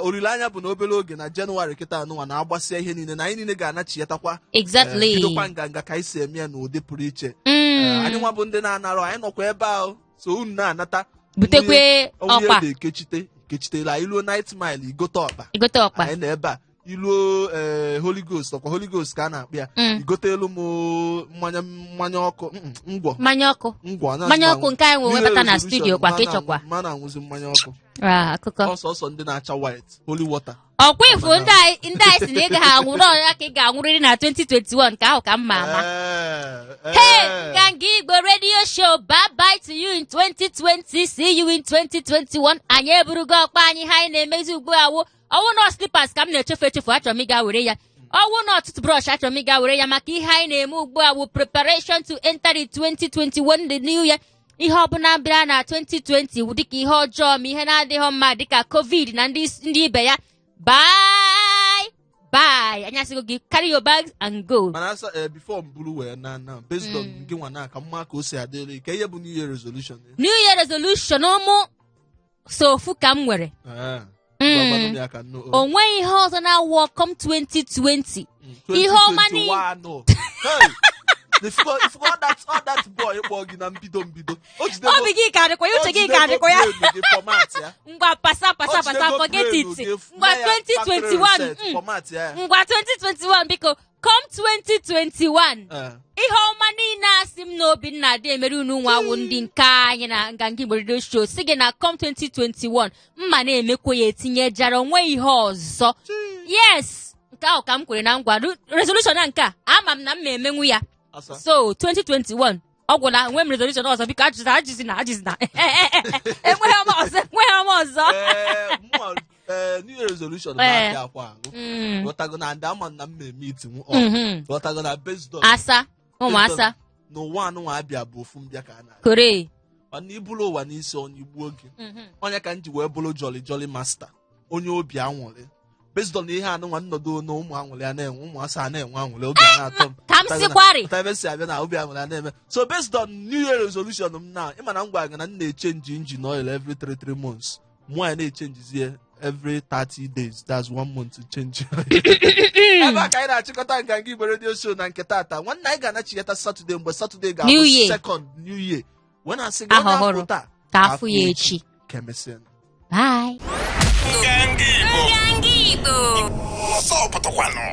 Olileanya bụ na obere oge na Jenụwarị kịta anụnwa na-agbasịa ihe niile na anyị niile ga-anachiyatakwa. Bidokwa nganga ka anyị si eme ya n'ụdị pụrụ iche. Anyị nwa bụ ndị na-anarọ, anyị nọkwa ebe ahụ, so unu na-anata. Butekwe onye ọkpa. na-ekechite kechitela iluo Night Mile, igote ọkpa. Igote ọkpa. Anyị na ebe a iluo Holy Ghost, ọkwa Holy Ghost ka a na-akpọ ya, igote elu m mmanya ọkụ, ngwọ. Mmanya ọkụ. Ngwọ anaghị Mmanya m ọkụ aṅụ. nke anyị nwe New webata na resolution, studio kwa ka ma ịchọkwa. Ma na-aṅụzi mmanya ọkụ. Ah, akụkọ. Ọsọsọ ndị na-acha white holy water. Ọkwa ifu ndị anyị si na ị gaghị anwụ n'ọnya ka ị ga-anwụrịrị na 2021, nke ahụ ka mma ama. Hey, Nganga Igbo Radio Show, bye bye to you in 2020, see you in 2021. Anyị eburugo ọkpa anyị. Ha anyị na-emezi ugbu a wụ ọwụ nọ slippers ka m na-echefu echefu, achọrọ m ịga were ya. Ọwụ nọ toothbrush, achọrọ m ịga were ya, maka ihe anyị na-eme ugbu a wụ preparation to enter the 2021, the new year. Ihe ọbụla bịara na 2020 wụ dịka ihe ọjọọ ma ihe na-adịghị mma, dịka COVID na ndị ibe ya. Bye bye. Anyị asịgo gị carry your bags and go. Mana asa before m buru wee na based on gị nwa na ka mma ka o si adịrị ka ihe bụ New Year resolution. New Year resolution ụmụ so ofu ka m nwere. Gwagwanụ m ya ka nnụ. O nweghị ihe ọzọ na-awụ come 2020, ihe ọma niile. 2021. Hey! If all that boy kpọọ gị na mbido o jidego. Obi gị ka dịkwa ya, uche gị ka dịkwa ya. O jidego brain gị format ya. Ngwa, pasa pasa O pasa, jidego forget brain it. gị, Ngwa, mee ya factory 2021. reset, format ya. Ngwa, 2021, biko, come 2021, ihe ọma niile asị m n'obi nna adị emere unu nwa awụ ndị nke anyị na Nganga Igbo Radio Show si gị na come 2021 mma na-emekwa ya etinye jara onwe ihe ọzọ. Yes, nke ahụ ka m kwere na ngwa resolution a, nke a ama m na m ma emenwu ya. Asa. So 2021 ọ gwụla, enwe m resolution ọzọ. Biko, ajụzina, ajụzina, ajụzina. Enweghị ọma ọzọ, enweghị ọma ọzọ. Mụnwa, New Year resolution na-abịa akwa ahụ. Ghọtago na ndị ama na m eme itinwu ọ. Ghọtago na based on Asa ụmụasa. N'ụwa anụnwa abịa bụ ofu mbịa ka a na-abịa. Kore. Mana iburu ụwa n'isi onye igbuo gị. Onye ka m ji wee bụrụ jolly jolly master, onye obi anwụrị, based on ihe anụnwa nnọdụ na ụmụ anwụrị a na-enwe, ụmụ asa a na-enwe anwụrị, obi a na-atọ m. Ka m sịkwarị. Ghọta ebe si abịa na obi anwụrị a na-eme. So based on New Year resolution m na ịma na m gwara gị na m na-echange engine oil every 3 months, mụ anyị na-echangezie every 30 days, that's one month to change. Ebe a ka anyị na-achịkọta Nganga Igbo Radio Show na nke tata. Nwanne, anyị ga-anachiyata Saturday, mgbe Saturday New ga-abụ Year. second New Year, wee na-asị gị Aha onye afọ ọhụrụ. taa ka afụ ya echi. Ka emesịa. Bye. Nganga Igbo. Nganga Igbo. Ọsọ pụtakwanụ.